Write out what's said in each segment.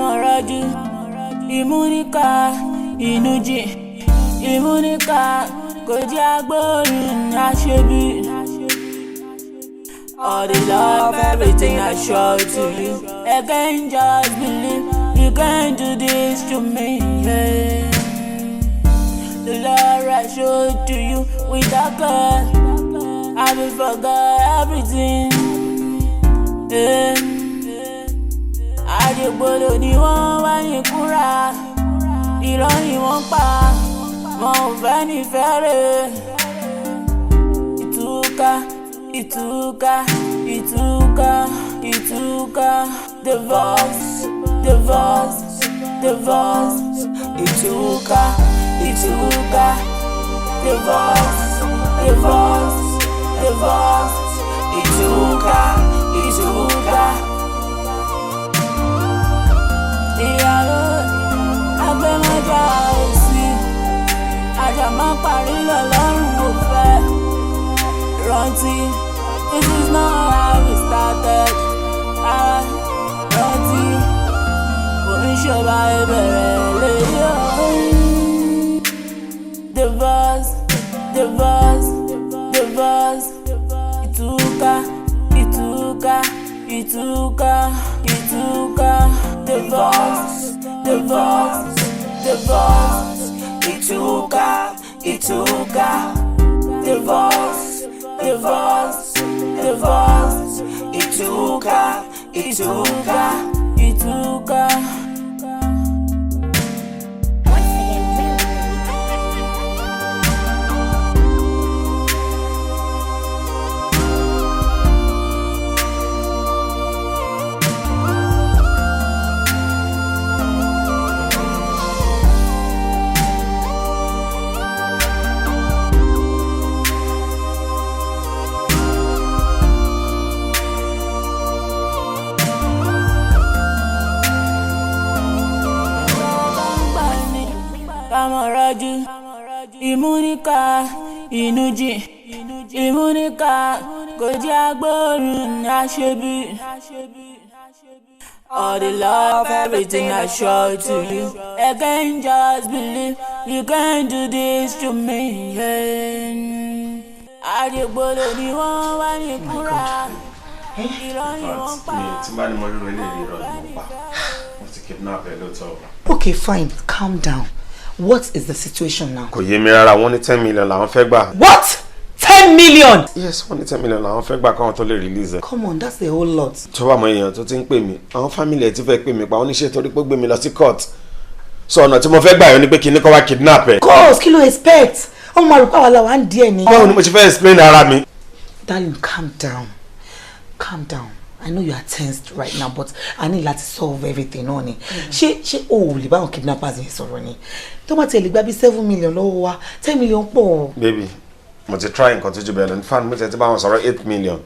Kámọ̀ rọ́jú. Ìmúníkà inú jìn. Ìmúníkà kò jẹ́ agbóhùn aṣebi. All the love, everything I show to you. I can't just believe you can't do this to me. Yeah. The love I showed to you without God, I will forget everything. Yeah. Àdìgbòlò ni wọ́n wá ní kúrà, irọ́ ni wọ́n pa, wọn ò fẹ́ ní fẹ́rẹ̀. Ìtúká, ìtúká, ìtúká, ìtúká, divorce, divorce, divorce, ìtúká, ìtúká, divorce, divorce, divorce, ìtúká, ìtúká. Ìyàwó agbẹ́mọ́jà òsì, àjàmọ́ parí lọ́lọ́run ò fẹ́. Rántí, this is not how we started. Ah, rántí, oníṣọba ìbẹ̀rẹ̀ lè yọ. Divorce, divorce, divorce, ìtúká, ìtúká, ìtúká, ìtúká, divorce, divorce, divorce, ìtúká, ìtúká, divorce, divorce, divorce, ìtúká, ìtúká, ìtúká. Once again, really. Kámọ̀ rọ́jú. Ìmúníkà inú jìn. Ìmúníkà kò jẹ́ agbóòrùn aṣebi. All the love, everything I show to you. I can't just believe you can't do this to me. Àdìgbòlò ni wọ́n wá ní kúrà. Irọ́ ni wọ́n pa. Mi tí bá ní mo ríro eléyìí, irọ́ ni mo pa. Wọ́n ti kidnap ẹ lóòótọ́. Okay, fine, calm down. What is the situation now? Kò yé mi rárá. Wọ́n ní 10 million làwọn fẹ́ gbà. What? 10 million? Yes, wọ́n ní 10 million làwọn fẹ́ gbà káwọn tó lè release ẹ. Come on, that's a whole lot. Tó bá mọ èèyàn tó ti ń pè mí, àwọn family ẹ ti fẹ́ pè mí pa. Wọ́n ní ṣe torí pé ó gbé mi lọ sí court, so ọ̀nà tí mo fẹ́ gbà yọ ni pé kí ní kó wá kidnap ẹ. Of course, kí ló expect? Ọmọ àrùkọ àwọn làwọn ń díẹ̀ ni. Báwo ni mo ṣe fẹ́ explain ara mi? Darling, calm down. Calm down. I know you are tensed right now, but I need láti solve everything náà ni. Ṣé o ò lè bá àwọn kidnappers yẹn sọ̀rọ̀ ni? Tó bá tiẹ̀ lè gba bí 7 million lọ́wọ́ wa, 10 million pọ̀. Baby, mo ti try nǹkan tó ju bẹ́ẹ̀ lọ. In fact, mo ti bá wọn sọ̀rọ̀ 8 million.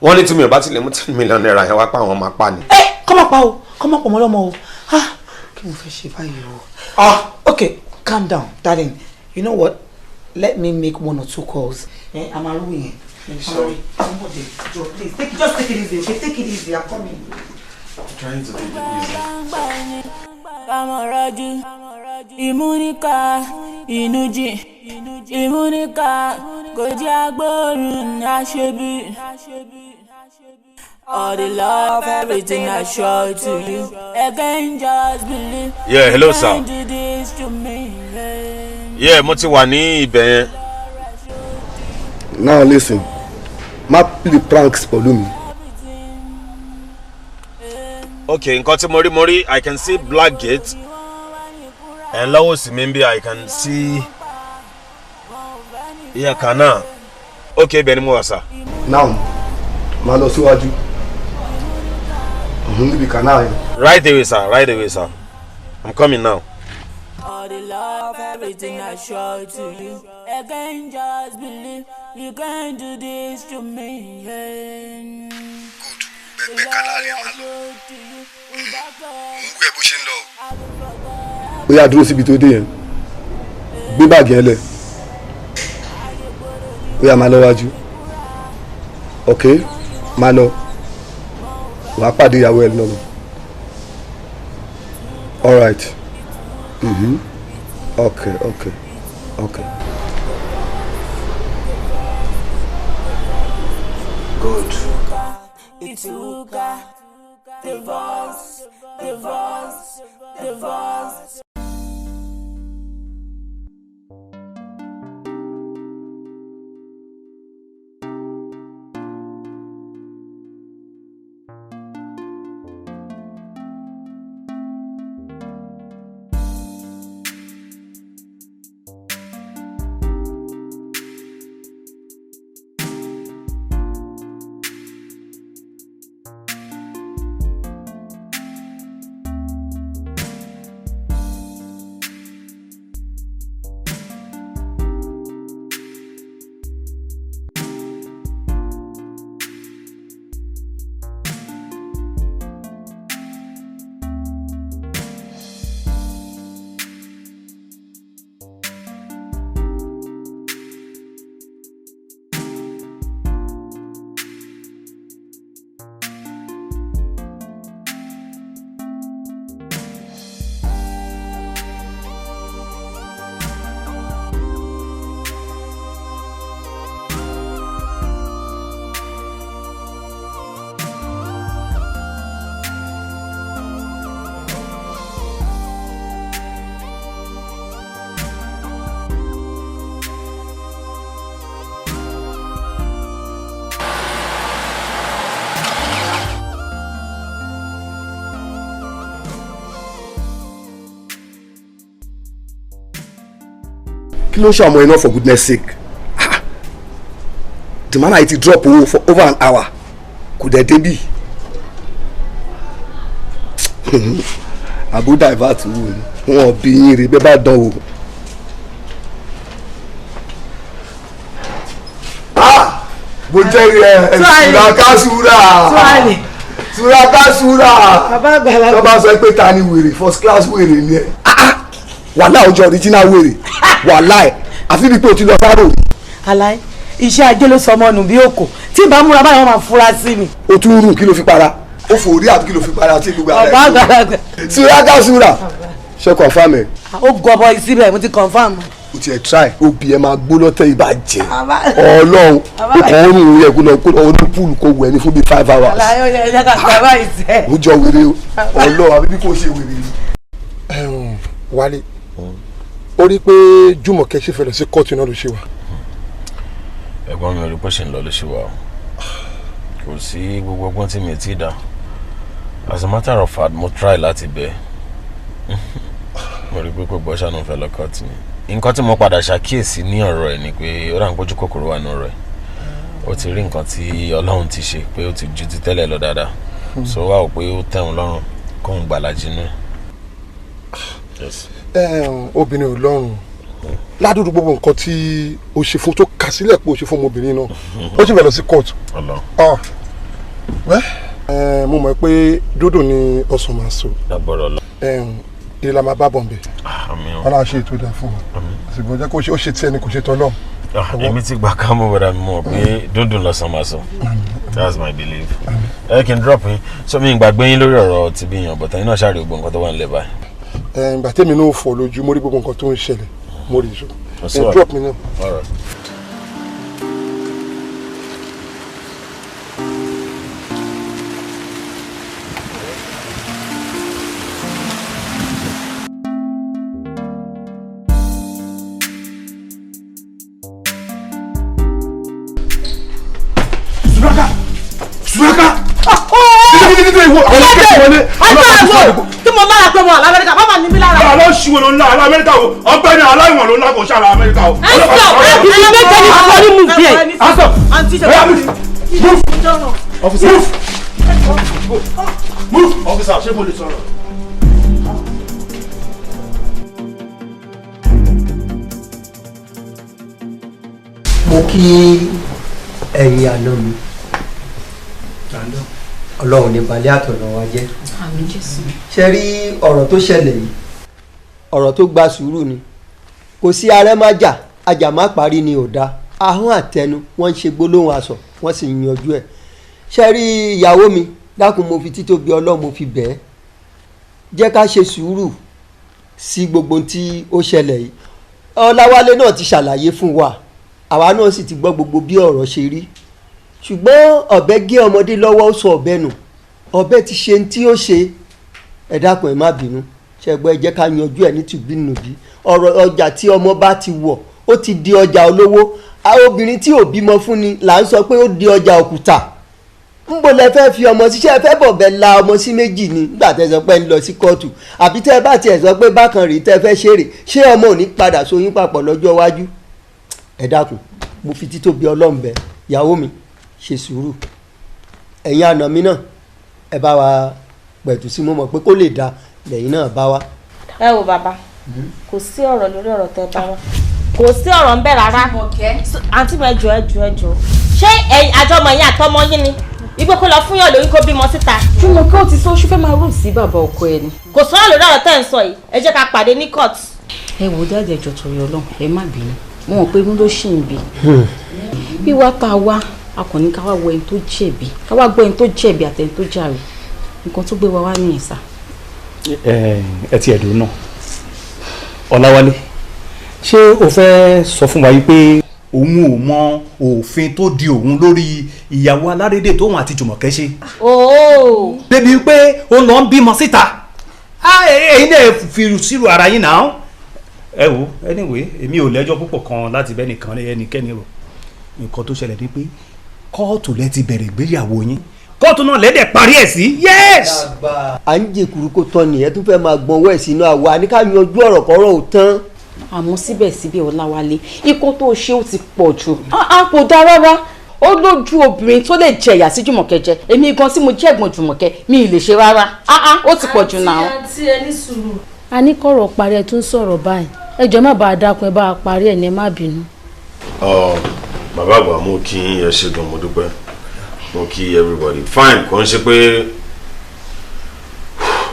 Wọ́n ní tí mi ò bá ti lè mú 10 million naira yẹn wá pa, àwọn máa pa ni. Ẹ kọ́ máa pa o, kọ́ máa pọ̀ mọ́ lọ́mọ o. Ah, kí mo fẹ́ ṣe báyìí o? Ah. Okay, calm down, darling. You know what? Let me make one or two calls. Eh, I'm a yẹn. Sorry. Joe, please, just take it easy, okay? Take it easy. I'm coming. Trying to take it easy. Kámọ̀ rọ́jú. Ìmúníkà inú jìn. Ìmúníkà kò jẹ́ agbóòrùn aṣebi. All the love, everything I show to you. I can't just believe Yeah, hello, you sir. can't do this to me. Yeah, mo ti wà ní ibẹ̀ yẹn. Now listen, má play pranks pẹ̀lú mi. Okay, nǹkan tí mo rí, mo rí, I can see black gate and lọ́wọ́ sí mi bí I can see, yeah, canal. Okay, ibẹ̀ ni mo wà, sir. Now máa lọ síwájú níbi canal yẹn. Right away, sir. Right away, sir. I'm coming now. All the love, everything I show to you. I can't just believe you can't do this to me. Good, bẹ̀ẹ̀bẹ̀ canal yẹn, máa lọ. Ń wẹ̀ bó ṣe ń lọ. Ó yá, dúró síbi tó dé yẹn, gbé báàgì yẹn lẹ̀. Ó yá, máa lọ wájú. Ok, máa lọ, wàá pàdé ìyàwó ẹ lọ́nà. All right. Mm-hmm. Okay, okay, okay. Good. Divorce, divorce, divorce. Kí ló ń ṣe ọmọ iná, for goodness sake? Ah, the man ti drop owó for over an hour, kò dẹ̀ débì. Àbú divert wò ni wọn bí yín rí bẹ́ẹ̀ bá dán wò. Ah, mo jẹ́ ẹ Suraka Sura Suraka Sura, tó bá sọ pé ta ni wèrè, first class wèrè ni ẹ. Wàhálà ọjọ́ original wèrè, wàhálà ẹ̀ àfi bíi pé o ti lọ sáró. Aláì iṣẹ́ ajé ló sọ ọmọ nù bí òkò tí ìbá múra báyìí wọ́n máa fura sí mi. O tún rùn, kí ló fi para? Ó fòrí àbí kí ló fi para tí gbogbo ara ẹ̀? Bàbá àgbàlagbà. Suraka Sura, ṣe confirm ẹ. Ó gọbọ síbẹ̀, mo ti confirm. O tiẹ̀ try, obì ẹ máa gbó lọ́tẹ̀ ìbàjẹ́ ọlọ́run, o kàn ń rún yẹ kó lọ kó lọ ní púùlù kó wẹ̀ ní fún bíi 5 hours. Aláì ó yẹ ẹ ká gbà báyìí sẹ́. Ó jọ wèrè ọlọ́run àbí bí kò ṣe wèrè ni. Wálé, ó rí pé Jùmọ̀kẹ́ ṣe fẹ́ lọ sí kóòtù náà ló ṣe wà. Ẹ̀gbọ́n mi ò rí pé ṣe ń lọ ló ṣe wà o. Kò sí gbogbo ọgbọ́n tí mi ti dá. As a matter of fact, mo try láti bẹ̀, mo rí pé kò gbọ́, ṣàánú fẹ́ lọ kóòtù ni. Nǹkan tí mo padà ṣàkíyèsí ní ọ̀rọ̀ ẹ̀ ni pé ó dà ń pójú kòkòrò wà ní ọ̀rọ̀ ẹ̀. Ó ti rí nǹkan tí Ọlọ́run ti ṣe pé ó ti ju ti tẹ́lẹ̀ lọ dáadáa, so wá ò pé ó tẹ̀wọ̀n lọ́rùn kóun gbàlájì nú ẹ̀. Obìnrin ò lọ́rùn ládùúgbò. Gbogbo nǹkan tí o ṣe fún tó kà sílẹ̀ pé o ṣe fún ọmọbìnrin náà, ó sì fẹ́ lọ sí kóòtù. Mo mọ̀ pé dúdú ni ọsàn máa so. Ire la máa bá bọ̀ nbẹ̀. Wọn náà ṣe ètò ìdá fún wa, àsìkò jẹ́ kó ó ṣe tiẹ̀ ni kò ṣe tọ́ náà. Èmi ti gbà ká mọ̀ bọ̀dà mi mọ̀ pé dúndùn lọ́sàn máa sọ. That's my belief. Ẹ kí n drop yín, so mi gbàgbé yín lórí ọ̀rọ̀ ti bí yan bọ̀tà yín náà ṣàrí gbogbo nǹkan tó wà nílẹ̀ báyìí. Ìgbà tèmi náà fọ́ lójú, mo rí gbogbo nǹkan tó ń ṣẹlẹ̀, mo rí iṣu. Ẹ drop mi náà. All right. Suraka! Suraka! Tí mo lára pé mo wà l'Amẹ́ríkà, má mà ní mí lára. Àlọ́ ṣìwò ló ń la àlọ́ Amẹ́ríkà o, ọgbẹ́ni aláìwọ̀n ló ń la, kò ṣàlọ́ Amẹ́ríkà o. Ẹ stop! If you make any funny move here. Stop! Oya, move! Move! Officer! Move! Move! Officer, ṣé mo lè sọ̀rọ̀? Mo kí ẹ̀yin àna mi, Ọlọ́run ní balẹ̀ àtọ̀nà wa jẹ́. Àmín Jésù. Ṣe rí ọ̀rọ̀ tó ṣẹlẹ̀ yìí, ọ̀rọ̀ tó gba sùúrù ni. Kò sí arẹ́májà ajá má parí ni ò dáa. Ahọ́n àtẹnu wọ́n ń ṣe gbólóhùn aṣọ, wọ́n sì ń yanjú ẹ̀. Ṣe rí ìyàwó mi, dákun, mo fi títóbi Ọlọ́run mo fi bẹ́ẹ̀. Jẹ́ ká ṣe sùúrù sí gbogbo tí ó ṣẹlẹ̀ yìí. Ọláwálé náà ti ṣàlàyé fún wa, àwa náà sì ti gbọ́ gbogbo bí ọ̀rọ̀ ṣe rí. Ṣùgbọ́n ọ̀bẹ gé ọmọdé lọ́wọ́, ó sọ ọ̀bẹ nù. Ọ̀bẹ ti ṣe tí ó ṣe. Ẹ dákun, ẹ má bínú, ṣẹgbọ́n ẹ jẹ́ ká yanjú ẹ̀ ní tùbínùbí. Ọ̀rọ̀ ọjà tí ọmọ bá ti wọ̀, ó ti di ọjà olówó. Obìnrin tí ò bímọ fún ni là ń sọ pé ó di ọjà òkúta. Ńbo lẹ fẹ́ fi ọmọ síṣẹ́? Ẹ fẹ́ bọ̀bẹ̀ la ọmọ sí méjì ni nígbà tẹ́ sọ pé ń lọ sí kóòtù, àbí tẹ́ bá tiẹ̀ sọ pé bákan rèé tẹ́ fẹ́ ṣeré, ṣé ọmọ ò ní padà sóyún papọ̀ lọ́jọ́ iwájú? Ẹ dákun, mo fi títóbi Ọlọ́run bẹ̀ ìyàwó mi, ṣe sùúrù. Ẹ̀yin àna mi náà, ẹ bá wa pẹ̀tù sí, mo mọ̀ pé kó lè da lẹ́yìn náà bá wa. Ẹ wo bàbá, kò sí ọ̀rọ̀ lórí ọ̀rọ̀ tẹ́ bá wa, kò sí ọ̀rọ̀ ń bẹ rárá. Àǹtí mi, ẹjọ́ ẹjọ́ ẹjọ́, ṣé àjọmọ̀ yín àtọmọ yín ni igbó kó lọ fún yàn lórí kó bímọ síta? Jùmọ̀kẹ́, ó ti sọ, ṣú fẹ́ máa rò sí bàbá ọkọ ẹ ni. Kò sọ̀rọ̀ lórí ọ̀rọ̀ tẹ́ ń sọ yìí, ẹ jẹ́ ká pàdé ní court. Ẹ wò dáàdì, ẹjọ́ torí Ọlọ́run, ẹ má bínú. Mo mọ̀ pé inú ló ṣì ń bí. Bí wá tá a wá, a kàn ní ká wá wo ẹni tó jẹ̀bi, ká wá gbọ́ ẹni tó jẹ̀bi àtẹni tó jàre. Nǹkan tó gbé wa wá nìyẹn sá. Ẹ ti ẹ̀dùn náà, Ọláwálé, ṣé o fẹ́ sọ fún wa yìí pé òun ò mọ òfin tó di òun lórí ìyàwó alárédè tóun àti Jùmọ̀kẹ́ ṣe? Ooo. Débi pé ó lọ ń bímọ síta, ẹ̀yin náà fi sírò ara yín náà. Ẹ wo, anyway, èmi ò lẹ́jọ́ púpọ̀ kan láti bẹ́ẹ̀ nìkan ẹnikẹ́ni rò. Nǹkan tó ṣẹlẹ̀ ni pé kóòtù lẹ ti bẹ̀rẹ̀ ìgbéyàwó yín, kóòtù náà lẹ́dẹ̀ parí ẹ̀ sí, yes. À ń jèkúrú kó tọ́ nìyẹn, tún fẹ́ máa gbọ́n owó ẹ̀ sínú àwa ní ká yanjú ọ̀rọ̀ kọ́rọ̀ ò tán. Àmọ́ síbẹ̀síbẹ̀, Ọláwálé, ikú tó ṣe ó ti pọ̀ jù, kò dáa rárá. Ó lójú obìnrin tó lè jẹ̀yà sí Jùmọ̀kẹ́ jẹ. Èmi gan tí mo jẹ́ ẹ̀gbọ́n Jùmọ̀kẹ́, mi ì lè ṣe rárá, ó ti pọ̀ jù náà. Àǹtí, ẹ ní sùúrù. A ní kọ̀rọ̀ parí, ẹ tún sọ̀rọ̀ báyìí. Ẹ jọ̀ọ́, má bàa dákun, ẹ bá a parí ẹ̀ ní, ẹ má bínú. Bàbá àgbà, mo kí ẹ ṣe gan, mo dúpẹ́, mo kí everybody. Fine, kò ń ṣe pé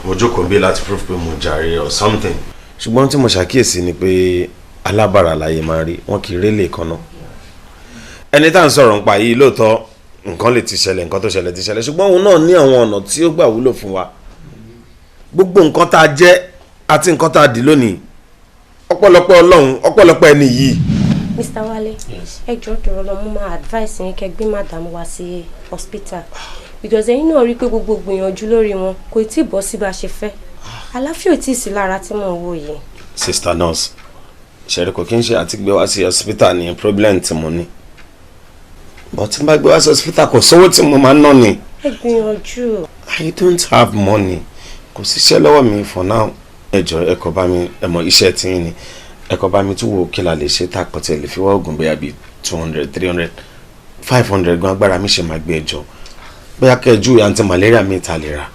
mo jókòó bí láti proof pé mo jàre or something, ṣùgbọ́n tí mo ṣàkíyèsí ni pé alábàárà láyé máa rí wọn kì í rélé kan náà. Ẹni tá à ń sọ̀rọ̀ nípa yìí, lóòótọ́ nǹkan lè ti ṣẹlẹ̀, nǹkan tó ṣẹlẹ̀ ti ṣẹlẹ̀, ṣùgbọ́n òun náà ní àwọn ọ̀nà tí ó gbà wúlò fún wa. Gbogbo nǹkan tá a jẹ́ àti nǹkan tá a dì lónìí, ọpẹ́lọpẹ́ Ọlọ́run, ọpẹ́lọpẹ́ ẹni yìí. Mr. Wale, ẹ jọ̀ọ́, dọ̀rọ̀ lọ, mo máa advice yín kẹ́ gbé madam wá sí hospital, because ẹ̀yin náà rí i pé gbogbo gbìyànjú lórí wọn kò tí ì bọ́ sí bá a ṣe fẹ́. Àlàáfíà ò tí ì sí lára tí mò ń wò yìí. Sister nurse, ṣẹ̀rí kò kí n ṣe àti gbé wá sí hospital ní problem tí mo ní, but tí n bá gbé wá sí hospital, kò sówó tí mo máa ń ná ni. Ẹ gbìyànjú. I don't have money, kò síṣẹ́ lọ́wọ́ mi for now. Ẹ jọ̀ọ́, ẹ kọ́ bá mi, ẹ mọ iṣẹ́ tí yín ni, ẹ kọ́ bá mi tún wo kí la lè ṣe tá a kọ́ tẹ̀ lè fi wá oògùn, bóyá bíi 200, 300, 500 gan, agbára mi ṣe máa gbé. Ẹ jọ̀ọ́, bóyá kẹ́ ẹ ju anti malaria mi ta lè rà.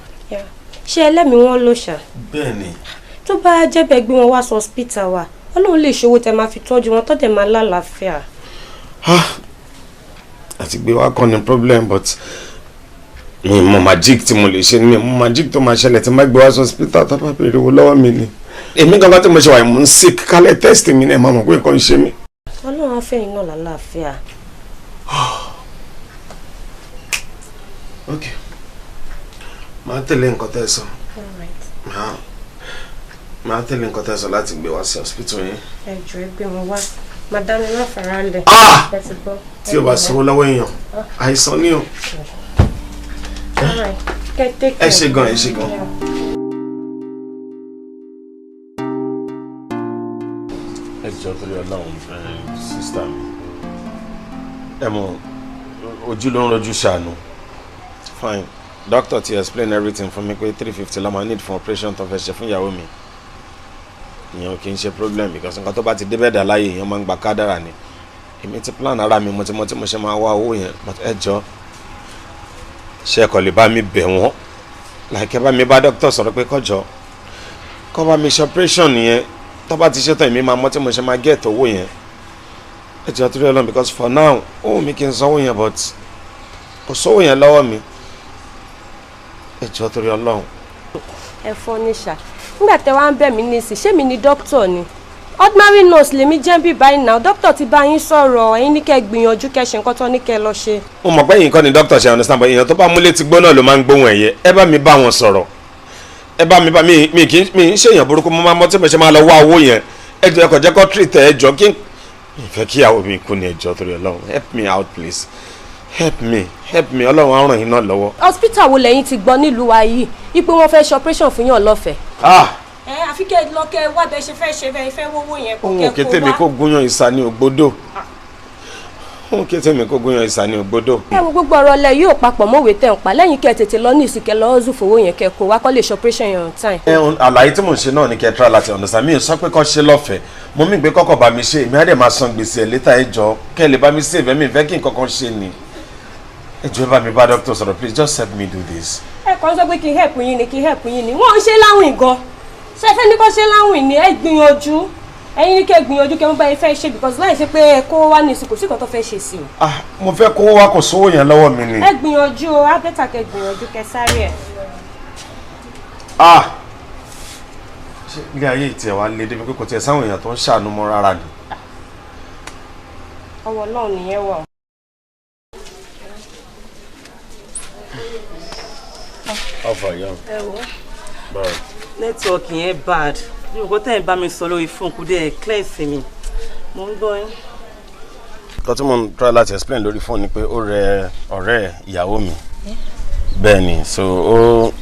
Ṣé ẹlẹ́mìí wọn ló ṣà? Bẹ́ẹ̀ni. Tó bá jẹ́ bẹ́ẹ̀, gbé wọn wá sí hospital wa. Ọlọ́run lè ṣòwò tẹ máa fi tọ́jú wọn, tó dẹ̀ máa lálàáfíà. Àti gbé wá kọ́ ni problem, but mi mọ magic tí mo lè ṣe, mi mọ magic tó máa ṣẹlẹ̀ tí n bá gbé wá sí hospital, tó bá béèrè owó lọ́wọ́ mi ni. Èmi gan bá tí mo ṣe wà, mo ń sick kálẹ̀, test mi náà máa mọ̀ pé nǹkan ń ṣe mí. Ọlọ́run á fẹ́ yín náà lálàáfíà. Ok, màá tẹ̀lé nǹkan tẹ́ ẹ sọ, màá tẹ̀lé nǹkan tẹ́ ẹ sọ láti gbé wá sí hospital yín. Ẹ jọ̀ọ́, ẹ gbé wọn wá. Madam, ẹ má fara lẹ̀. Ẹ ti gbọ́. Tí o bá sanwó lọ́wọ́ èèyàn, àìsàn ni o. All right. Kẹ́ take Ẹ ṣe gan, ẹ ṣe gan. Yeah. Ẹ jọ̀ọ́, torí Ọlọ́run, sister mi, ẹ mọ̀ ojú ló ń rojú ṣàánú. Fine, doctor ti explain everything fún mi pé 350 la máa need fún operation tó fẹ́ ṣe fún ìyàwó mi. Ìyẹn kì í ṣe problem, because nǹkan tó bá ti débẹ̀ dà láàyè, èèyàn máa ń gba kádàrà ni. Èmi ti plan ara mi, mo ti mọ tí mo ṣe máa wá owó yẹn, but ẹ jọ̀ọ́, ṣé ẹ kò lè bá mi bẹ̀ wọ́n, like ẹ bá mi bá doctor sọ̀rọ̀ pé kọjọ kọ́ bá mi ṣe operation yẹn? Tó bá ti ṣe tán, èmi máa mọ tí mo ṣe máa get owó yẹn. Ẹ jọ̀ọ́, torí Ọlọ́run, because for now, ó wù mí kí n sanwó yẹn, but kò sówó yẹn lọ́wọ́ mi. Ẹ jọ̀ọ́, torí Ọlọ́run. Ẹ fọ́ níṣà, nígbà tẹ wá ń bẹ̀ mí nísìn, ṣé mi ni dókítà ni? Ordinary nurse lèmi jẹ́ bí báyìí náà. Dókítà ti bá yín sọ̀rọ̀, ẹ̀yin ní kẹ́ gbìyànjú, kẹ́ ṣe nǹkan tó ní kẹ́ lọ ṣe. Mo mọ̀ pé yìí kọ́ ni dókítà ṣe understand, but èèyàn tó bá múlé ti gbóná ló máa ń gbóhùn ẹ̀yẹ. Ẹ bá mi bá wọn sọ̀rọ̀. Ẹ bá mi bá mi mi kì í mi ń ṣèyàn burúkú, mo máa mọ tí mo ṣe máa lọ wá owó yẹn. Ẹ jọ̀ọ́, ẹ kàn jẹ́ kó treat ẹ jọ̀ọ́, kí n fẹ́ kí ìyàwó mi kú ni. Ẹ jọ̀ọ́, torí Ọlọ́run, help me out, please, help me, help me. Ọlọ́run á ràn yín náà lọ́wọ́. Hospital wo lẹ́yìn ti gbọ́ nílùú wa yìí wípé wọ́n fẹ́ ṣe operation fún yàn lọ́fẹ̀ẹ́? Ah. Ẹ àfi kẹ́ ẹ lọ, kẹ́ ẹ wá bẹ́ẹ̀ ṣe fẹ́ ṣe bẹ́ẹ̀ fẹ́ wówó yẹn kó Ohun kẹ́ òkè kó tèmi wá. kó gúnyán ìsà ní ògbódò, ohun òkè tèmi kó gúnyán ìsà ní ògbódò. Ẹ wo, gbogbo ọ̀rọ̀ lẹ yóò papọ̀ mọ́wé tẹ̀ ń pa lẹ́yìn. Kẹ́ ẹ tètè lọ ní ìsìnkẹ́ lọ́ọ́ zù fowó yẹn, kẹ́ ẹ kó wá kó lè ṣe operation yẹn on time. Ẹ àlàyé tí mò ń ṣe náà ni kẹ́ ẹ try láti understand. Mi ò sọ pé kọ́ ṣe lọ́fẹ̀ẹ́. Mo mí pé kọ́kọ́ bá mi ṣe, èmi á dẹ̀ máa san gbèsè ẹ̀ later. Ẹ jọ̀ọ́, kẹ́ ẹ lè bá mi save ẹ̀mí ìfẹ́ kí nǹkan kan ṣe ni. Ẹ jọ̀ọ́, ẹ bá mi bá doctor sọ̀rọ̀. Please, just help me do this. Ẹ kàn sọ pé kí n help yín ni, kí n help yín ni. Wọ́n ń ṣe láwìn gan. Ṣé ẹ fẹ́ ní kó ṣe láwìn ni? Ẹ gbìyànjú, ẹ̀yin ní kẹ́ gbìyànjú, kẹ́ mú bá yín fẹ́ ṣe, because láì ṣe pé ẹ kó wá ní ìsìnkú sí kan tó fẹ́ ṣe sí o. Ah, mo fẹ́ kó wá, kò sówó yẹn lọ́wọ́ mi ni. Ẹ gbìyànjú o, á better kẹ́ gbìyànjú, kẹ́ sáré ẹ̀. Ah, ṣé ilé ayé ìtì ẹ̀ wá lé débi pé kò tiẹ̀ sáwọn èèyàn tó ń ṣàánú mọ́ rárá ni? Ọwọ́ Ọlọ́run nìyẹn wà. Ọfà yọ. Ẹ wo, network yẹn bad. Bí o kò tẹ́ ẹ̀ bá mi sọ lórí fóònù, kò dé ẹ̀ clear sí mi. Mo ń gbọ́ yín. Nǹkan tí mo ń try láti explain lórí fóònù ni pé ó rẹ ọ̀rẹ́ ìyàwó mi. Bẹ́ẹ̀ ni, so ó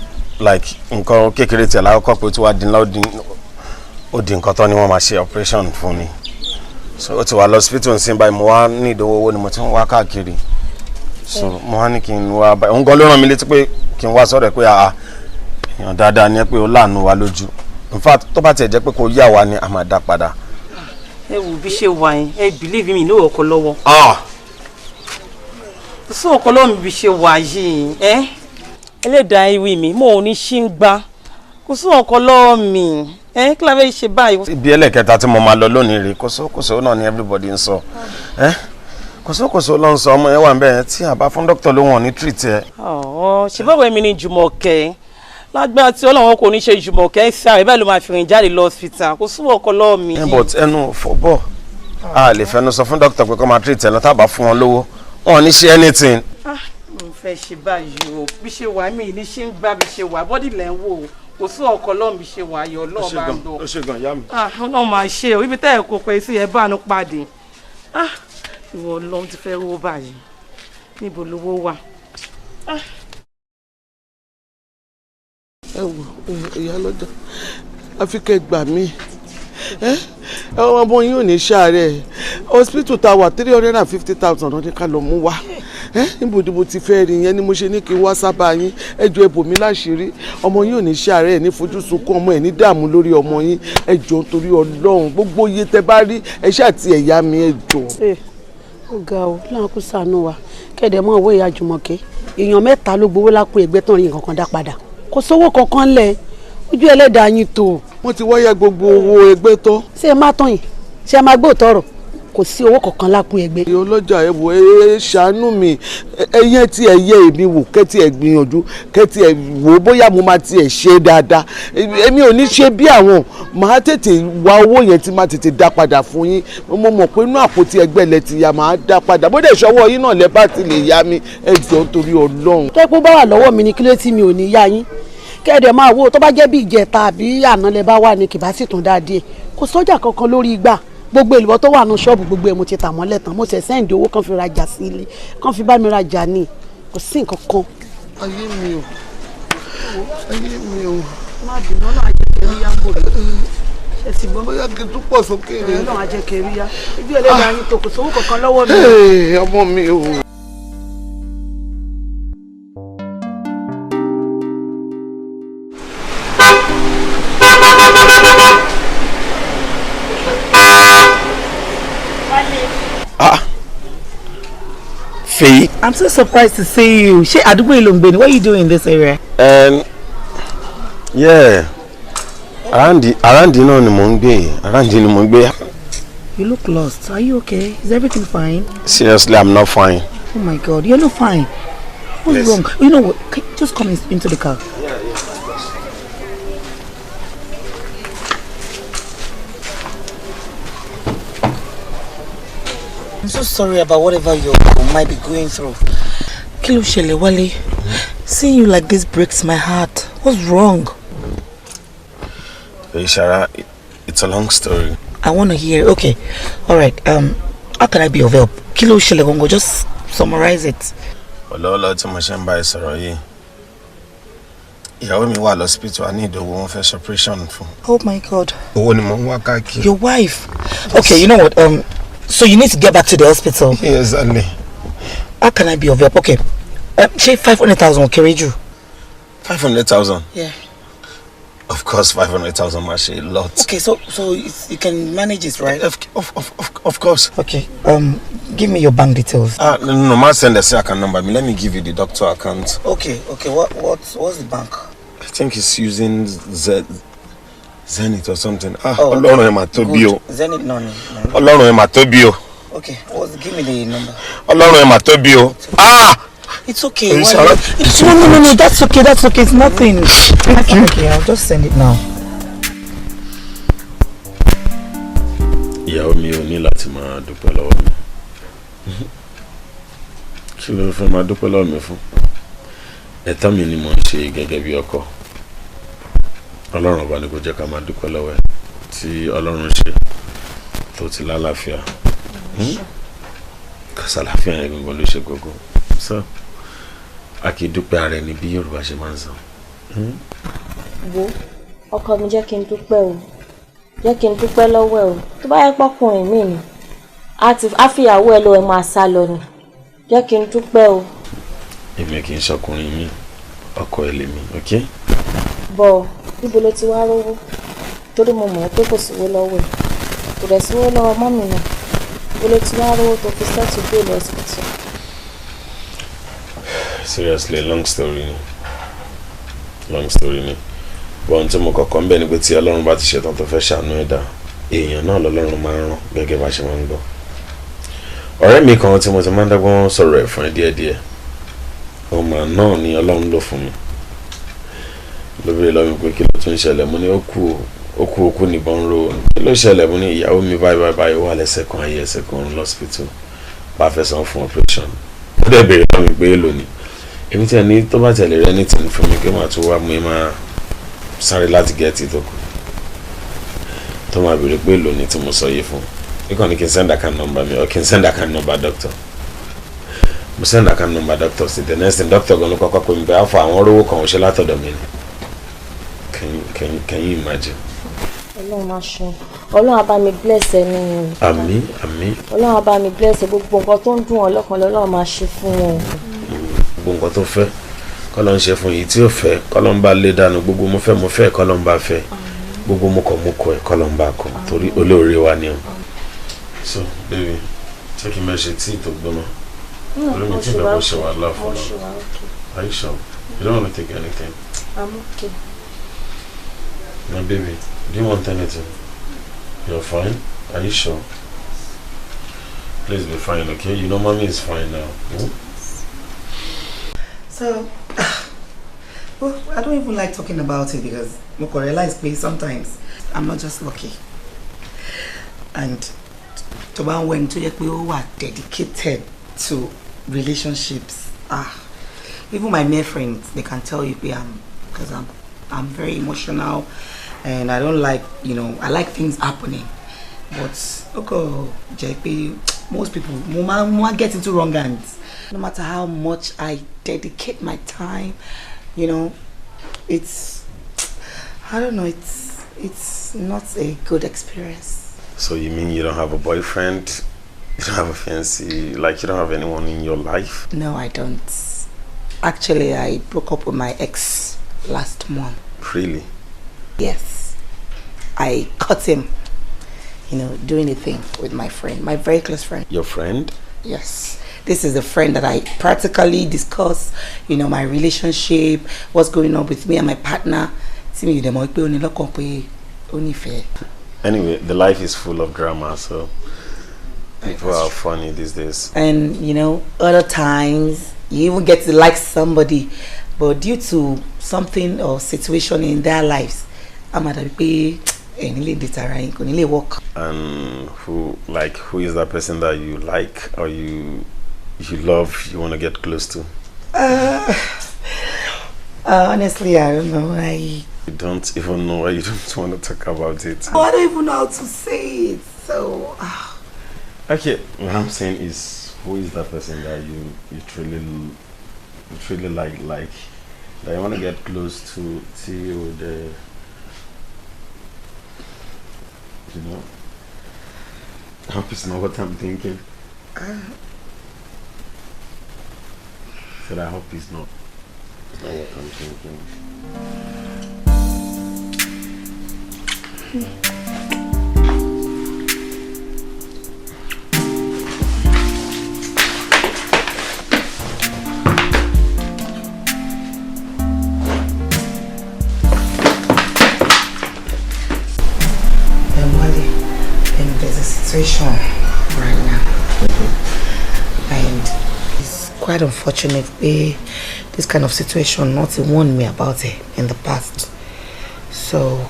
like nǹkan kékeré tiẹ̀ lákọ́kọ́ pé ó ti wá dín ńlá, ó di nǹkan tán ni wọ́n máa ṣe operation fún ni. So ó ti wà lọ́sibítù nsìn báyìí. Mo wá ní ìdówó owó ni mo ti ń wá káàkiri, so mo wá ní kí n wá báyìí. Òun gan ló rán mi létí pé kí n wá sọ̀rọ̀ ẹ̀ pé àà, èèyàn dáadáa ni ẹ, pé ó láàánú wa lójú. In fact, tó bá tiẹ̀ jẹ́ pé kò yá wa ni, a máa dá padà. Ẹ wò, bí ṣe wà yín, ẹ believe mi ní ọkọ lọ́wọ́. Ah. Sí ọkọ lọ́wọ́ mi bí ṣe wà yìí. Ẹ ẹlẹ́dàá ìwé mi, mo ò ní ṣí ń gbá, kò sí ọkọ lọ́wọ́ mi. Ẹ kí la fẹ́ ṣe báyìí? Ibi ẹlẹ́kẹta tí mo máa lọ lónìí rèé. Kòsókòsó náà ni everybody ń sọ. Ẹ kòsókòsó ló ń sọ. Ọmọ yẹn wà ń bẹ́ẹ̀ tí àbá fún dókítà ló wọ̀n ní treat ẹ. Ọ̀ọ́, ṣe báwo èmi ni Jùmọ̀kẹ́ lágbára tí Ọlọ́run kò ní ṣe Jùmọ̀kẹ́ sí ààrẹ báyìí ló máa fi rìn jáde lọ hospital. Kò sí ọkọ lọ́wọ́ mi. Ẹ but ẹnu fọ bọ̀, a lè fẹnu sọ fún dókítà pé kó máa treat ẹ lọ. Tábà fún wọn lówó, wọn ò ní ṣe anything. Ah, mo fẹ́ ṣe báyìí o. Bí ṣe wà mí ní ṣe ń gbá, bí ṣe wà body lẹ́ ń wò ó, kò sí ọkọ lọ́wọ́ mi ṣe wà ayọ̀ Ọlọ́run bá ń lọ. Ó ṣe gan, ìyá mi. Ah, Ọlọ́run máa ṣe o. Ibi tẹ́ ẹ̀ kó pẹ́ sí, ẹ bá àánú pàdé. Ah, ìwọ Ọlọ́run, ti fẹ́ rówó báyìí, níbo lówó wà? Ah. Ẹ wò, ìyá lọ́jà, àfi kẹ́ gbà mí. Ẹ ọmọ yín ò ní ṣàárẹ̀. Hospital tá a wà, 350,000 ní ká lọ mú wá. Ẹ níbo ni mo ti fẹ́ rí yẹn ni mo ṣe ní kí n wá sábà yín. Ẹ jọ̀ọ́, ẹ bò mí láṣìírí. Ọmọ yín ò ní ṣàárẹ̀, ẹ ní fojú sunkún ọmọ, ẹ ní dààmú lórí ọmọ yín. Ẹ jọ̀ọ́, nítorí Ọlọ́run, gbogbo iye tẹ bá rí, ẹ ṣáà ti ẹ̀yà mi, ẹ jọ̀ọ́. Ó ga o, láwọn kò sànú wa kẹ́ẹ̀dẹ̀ mọ́ owó. Ìyá Jùmọ̀kẹ́, èèyàn mẹ́ta ló gbowó lápò ẹgbẹ́ tán rí nǹkan kan dá padà. Kò sówó kankan lẹ̀, ojú ẹlẹ́dàá yín tó. Wọ́n ti wáyà gbogbo owó ẹgbẹ́ tán. Ṣé ẹ má tán yìí? Ṣé ẹ má gbé òtọ́rọ̀? Kò sí owó kankan lápò ẹgbẹ́. Ìyá ọlọ́jà, ẹ wò, ẹ ṣàánú mi. Ẹyẹ tí ẹ yẹ èmi wò, kẹ́ tí ẹ gbìyànjú, kẹ́ tí ẹ wò bóyá mo máa tiẹ̀ ṣe dáadáa. Èmi ò ní ṣe bí àwọn, màá tètè wá owó yẹn tí máa tètè dá padà fún yín. Mo mọ̀ pé inú àpótí ẹgbẹ́ lẹ ti ya, màá dá padà. Bó dẹ̀ ṣọwọ́ yín náà lẹ bá ti lè yá mi, ẹ jọ̀ọ́, nítorí Ọlọ́run. Tó pé bá wà lọ́wọ́ mi ni, kí ló tí mi ò ní yá yín? Kẹ́ẹ̀dẹ̀ máa wo, tó bá jẹ́ bí ìjẹta àbí àná lẹ bá wà ní, kìbá sì tún dáa díẹ̀. Kò sọ́jà kankan lórí igbá. Gbogbo èlùbọ́ tó wà ní ṣọ́ọ̀bù, gbogbo ẹ̀ mo ti tà mọ́lẹ̀ tán. Mo ṣẹ̀ send owó kan fi rajà sí ilé, kan fi bá mi rajà ní. Kò sí nǹkan kan. Ayé mi o, ayé mi o. Má bínú, Ọlọ́run á jẹ́ kẹrí yá bò mí. Ṣe ti gbọ́? Bóyá kí n tún pọ̀ sókè rẹ̀. Ọlọ́run á jẹ́ kẹrí yá. Ibi ẹlẹ́dàá yín tó, kò sówó kankan lọ́wọ́ mi. Ọmọ mi o. Ah, Fèyí. I'm so surprised to see you. Ṣé àdúgbò yìí ló ń gbé ni? What are you doing in this area? Yeah, around náà ni mò ń gbé, around ni mò ń gbé. You look lost. Are you okay? Is everything fine? Seriously, I'm not fine. Oh my God, you're not fine. What's Yes. wrong? You know what? Just come into the car. Yeah. I'm so sorry about whatever you might be going through. Kí ló ṣẹlẹ̀, Wálé? Seeing you like this breaks my heart. What's wrong? Ishara, it's a long story. I want to hear. Okay, all right. How can I be of help? Kí ló ṣẹlẹ̀ gangan? Just summarize it. Ọlọ́ọ̀lọ́ tí mo ṣe ń bá ẹ sọ̀rọ̀ yìí, ìyàwó mi wà lọ́sípítù, a ní ìdòwò wọn fẹ́ ṣe operation fún. Oh my God. Owó ni mo ń wá káàkiri. Your wife. Okay, you know what? So you need to get back to the hospital. Yes, Ali. How can I be of help? Okay. Ṣé 500,000 kéré jù? 500,000? Yeah. Of course, 500,000 máa ṣe a lot. Okay, so it's, you can manage it, right? Of course. Okay. Give me your bank details. No, ma send the account number. Let me give you the doctor account. Okay. What's the bank? I think he's using Zenith or something. Ah, Ọlọ́run ẹ mà tóbi o. Zenith, no. Ọlọ́run ẹ mà tóbi o. Okay, give me the number. Ọlọ́run ẹ mà tóbi o. Ah! It's okay. No, that's okay. That's okay. It's nothing. It's okay. I'll just send it now. Ìyàwó mi ò ní láti máa dúpẹ́ lọ́wọ́ mi. Kí ló fẹ́ máa dúpẹ́ lọ́wọ́ mi fún? Ẹ̀tọ́ mi ni mo ń ṣe gẹ́gẹ́ bí ọkọ. Ọlọ́run ọba ni kò jẹ́ ká máa dúpẹ́ lọ́wọ́ ẹ̀ tí Ọlọ́run ṣe tó ti lálàáfíà. Kásálàáfíà yẹn gangan ló ṣe gbogbo. So, a kì í dúpẹ́ ara ẹni bí Yorùbá ṣe máa ń sọ. Wo ọkọ mi, jẹ́ kí n dúpẹ́ o, jẹ́ kí n dúpẹ́ lọ́wọ́ ẹ o. Tó bá yẹ pọ́kùnrin mi ni á fìyàwó ẹ lọ, ẹ máa sá lọ ni. Jẹ́ kí n dúpẹ́ o. Èmi kì í ṣọkùnrin mi, ọkọ ẹ lèmi, ok? Bọ̀ níbo ló ti wá rówó? Torí mo mọ̀ pé kò síwó lọ́wọ́ ẹ̀, kò dẹ̀ síwó lọ́wọ́ mọ́mì náà. Níbo ló ti wá rówó tó fi settle bill hospital? Seriously, long story ni. Long story ni. Bọ́n tí mo kọ̀kọ́ ń bẹ̀ ni pé tí Ọlọ́run bá ti ṣetán tó fẹ́ ṣàánú ẹ̀dá, èèyàn náà lọ́lọ́run máa ń rán gẹ́gẹ́ bá ṣe máa ń gbọ́. Ọ̀rẹ́ mi kan tí mo ti máa ń dọ́gbọ́n sọ̀rọ̀ ẹ̀ fún ẹ díẹ̀díẹ̀, ọmọ náà ni Ọlọ́run lò fún mi. Ló béèrè lọ́wọ́ mi pé kí ló tún ṣẹlẹ̀, mo ní ó kú níbọn ro. Kí ló ṣẹlẹ̀? Mo ní ìyàwó mi báyìí báyìí wà lẹ́sẹ̀ kan ayé ẹsẹ̀ kan lọ́sípítù, bá fẹ́ san fún operation. Ó dẹ̀ béèrè lọ́wọ́ mi pé èlò ni. Èmi tí ẹni tó bá tẹ̀lé rẹ ní tìǹ fún mi pé màá tún wá mú máa sáré láti gẹ́ẹ̀tì tó kù tó máa béèrè pé èlò ni tí mo sọ yìí fún. Ikọ̀ ni kí n send account number mi or kí n send account number doctor. Mo send account number doctor sí the next thing doctor gan ló kọ́kọ́ pé mi bẹ́ẹ̀ fọ àwọn rówó kan òṣèlú látọ̀dọ̀ mi ni. Can you imagine? Ọlọ́run máa ṣe, Ọlọ́run á bá mi bless ẹ nìyẹn. Àmín, àmín. Ọlọ́run á bá mi bless ẹ, gbogbo nǹkan tó ń dùn ọ́ lọ́kàn lọ́lọ́run máa ṣe fún wọn. Gbogbo nǹkan tó fẹ́ kọ́ ló ń ṣe fún yìí, tí ó fẹ́ kọ́ ló ń bá lé dànù, gbogbo mo fẹ́ kọ́ ló ń bá fẹ́, gbogbo mo kọ̀ ẹ̀ kọ́ ló ń bá kọ̀, torí olóore wa ni o. So baby, ṣé kí n bẹ ṣe tíì tó gbóná? Torí mi tí bẹ kó ṣe wàhálà fún ọ. Are you sure? You don't want to take anything? I'm okay. My baby, do you want anything? You're fine? Are you sure? Please be fine, okay? You know mommy is fine now. Hmm? So, well, I don't even like talking about it because I realize sometimes I'm not just lucky. And to when to are dedicated to relationships, even my male friends, they can tell you because I'm very emotional and I don't like, you know, I like things happening. But okay, JP, most people more get into wrong hands. No matter how much I dedicate my time, you know, it's, I don't know, it's not a good experience. So you mean you don't have a boyfriend? You don't have a fiancé? Like you don't have anyone in your life? No, I don't. Actually, I broke up with my ex last month. Really? Yes. I caught him, you know, doing a thing with my friend, my very close friend. Your friend? Yes. This is a friend that I practically discuss, you know, my relationship, what's going on with me and my partner. Anyway, the life is full of drama, so people are funny these days. And, you know, other times you even get to like somebody, but due to something or situation in their lives, I'm at a work. And who is that person that you like or you love, you want to get close to? Honestly, I don't know. You don't even know why you don't want to talk about it. Oh, I don't even know how to say it. So. Okay, what I'm saying is, who is that person that you truly like that you want to get close to till the, you know? I hope it's not what I'm thinking. Said I hope it's not. It's not what I'm thinking. Wale, there's a situation right now, and it's quite unfortunate this kind of situation not to warn me about it in the past. So,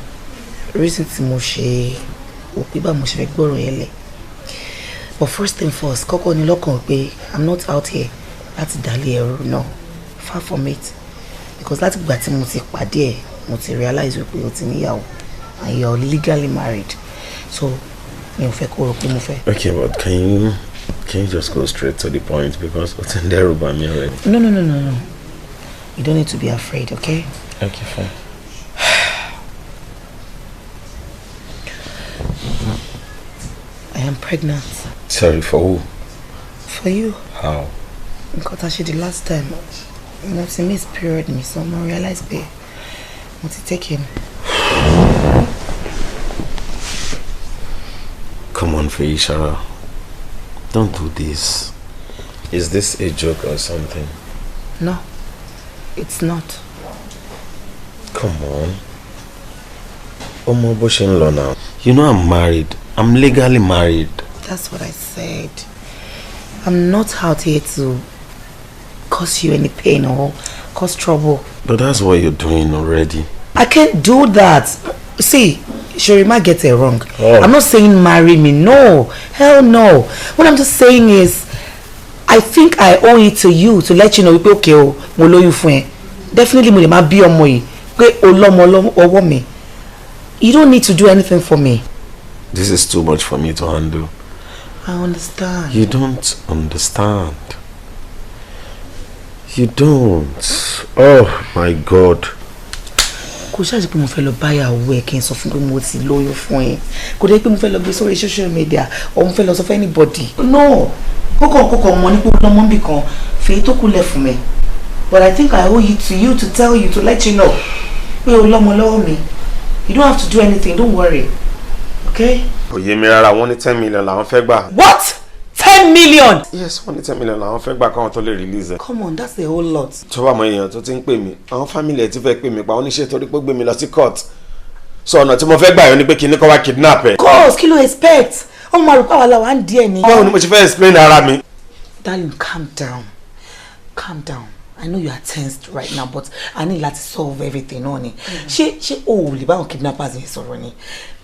reason tí mo ṣe wò pé báwo mo ṣe fẹ́ gbọ́rọ̀ yẹn lẹ̀. But first thing first, kọ́kọ́ ní lọ́kàn pé I'm not out here láti dálé ẹrú, no, far from it. Because láti ìgbà tí mo ti pàdé ẹ̀, mo ti realize wípé o ti níyàwó and you're legally married. So, mi ò fẹ́ kó rò pé mo fẹ́. Okay, but can you just go straight to the point, because ó ti ń dẹ́rù bà mí already. No. You don't need to be afraid, okay? Okay, fine. I am pregnant. Sorry, for who? For you. How? Nǹkan tá a ṣe the last time, mo ti miss period mi, so mo realize pé mo ti take in. Come on, Feyisayo. Don't do this. Is this a joke or something? No, it's not. Come on. Ọmọ bó ṣe ń lọ now. You know I'm married. I'm legally married. That's what I said. I'm not out here to cause you any pain or cause trouble. But that's what you're doing already. I can't do that. See, Shorima, get it wrong. Oh. I'm not saying marry me. No. Hell no. What I'm just saying is, I think I owe it to you to let you know, okay, o, mo lóyún fún ẹ. Definitely mo lè máa bí ọmọ yìí pé o lọ́mọ ọwọ́ mi. You don't need to do anything for me. This is too much for me to handle. I understand. You don't understand. You don't. Oh my God. Kò ṣáàjì pé mo fẹ́ lọ báyàwó ẹ̀ kí n sọ fún pé mo ti lóyún fún ẹ. Kò dé pé mo fẹ́ lọ gbé sórí social media or mo fẹ́ lọ sọ fún anybody. No. Kókò mọ ní pé ó lọ́mọ níbì kan fèyí tó kù lẹ̀ fún mi. But I think I owe it to you to tell you, to let you know pé o lọ́mọ lọ́wọ́ mi. You don't have to do anything, don't worry. Okay? Kò yé mi rárá, wọ́n ní 10 million làwọn fẹ́ gbà. What? 10 million? Yes, wọ́n ní 10 million làwọn fẹ́ gbà káwọn tó lè release ẹ̀. Come on, that's a whole lot. Tó bá mọ èèyàn tó ti ń pè mí, àwọn family ẹ̀ ti fẹ́ pè mí pa, wọ́n ní ṣe torí pé ó gbé mi lọ sí court. So ọ̀nà tí mo fẹ́ gbà yọ ni pé kí ní kó wá kidnap ẹ̀. Of course, kí ló expect? Ọmọ àrùkọ àwa làwọn á ń díẹ̀ ni. Báwo ni mo ṣe fẹ́ explain ara mi? Darling, calm down. Calm down. I know you are tensed right now, but I need láti solve everything náà ni. Ṣé o ò lè báwọn kidnappers yẹn sọ̀rọ̀ ni?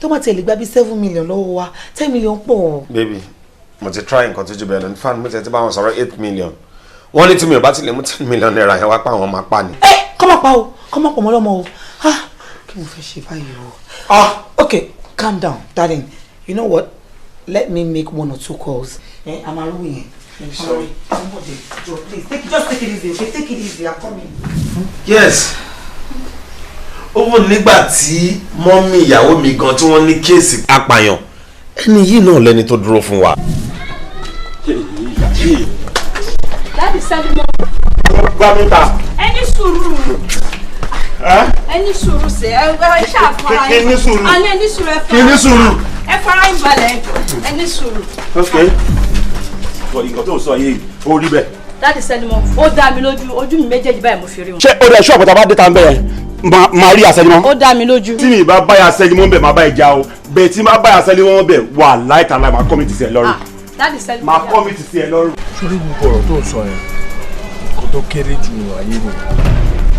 Tó bá tiẹ̀ lè gba bí 7 million lọ́wọ́ wa, 10 million pọ̀. Baby, mo ti try nǹkan tó jù bẹ́ẹ̀ lọ. In fact, mo ti bá wọn sọ̀rọ̀ 8 million. Wọ́n ní tí mi ò bá ti lè mú 10 million naira yẹn wá pa, àwọn máa pa ni. Ẹ kọ́ máa pa o, kọ́ máa pọ̀ mọ́ lọ́mọ o. Ah, kí mo fẹ́ ṣe báyìí o? Ah, okay, calm down, darling. You know what? Let me make one or two calls. Eh, I'm a yẹn. Sorry. Please, just take it easy, okay? Take it easy, I'm coming. Yes. Ó nígbà tí mummy ìyàwó mi gan tí wọ́n ní case apààyàn, ẹni yìí náà lẹni tó dúró fún wa. Daddy Sẹ́límọ́. Gbá mi ta. Ẹ ní sùúrù. Ẹ ní sùúrù sẹ́, ẹ ṣàfara. Kí ní sùúrù? Àní ẹ ní sùúrù, ẹ fara. Kí ní sùúrù? Ẹ fara yín balẹ̀, ẹ ní sùúrù. Ok. Nǹkan tó ń sọ yìí, ó rí bẹ́ẹ̀. Daddy Sẹ́límọ́, ó dá mi lójú, ojú mi méjèèjì báyìí mo fi rí wọn. Ṣé o dẹ̀ ṣọ́ àpótá bá dé ta ń bẹ̀rẹ̀ máa rí àṣẹlímọ́? Ó dá mi lójú. Tí mi bá báyà Sẹ́límọ́ ń bẹ̀, máa bá ìjà o. Bẹ́ẹ̀ tí máa báyà Sẹ́límọ́ ń bẹ̀, wà láìka láì máa kọ́ mi ti sí ẹ lọ́rùn. Daddy Sẹ́límọ́. Máa kọ́ mi ti sí ẹ lọ́rùn. Sórí gbogbo ọ̀rọ̀ tó ń sọ yẹn, nǹkan tó kéré jù nínú ayé mi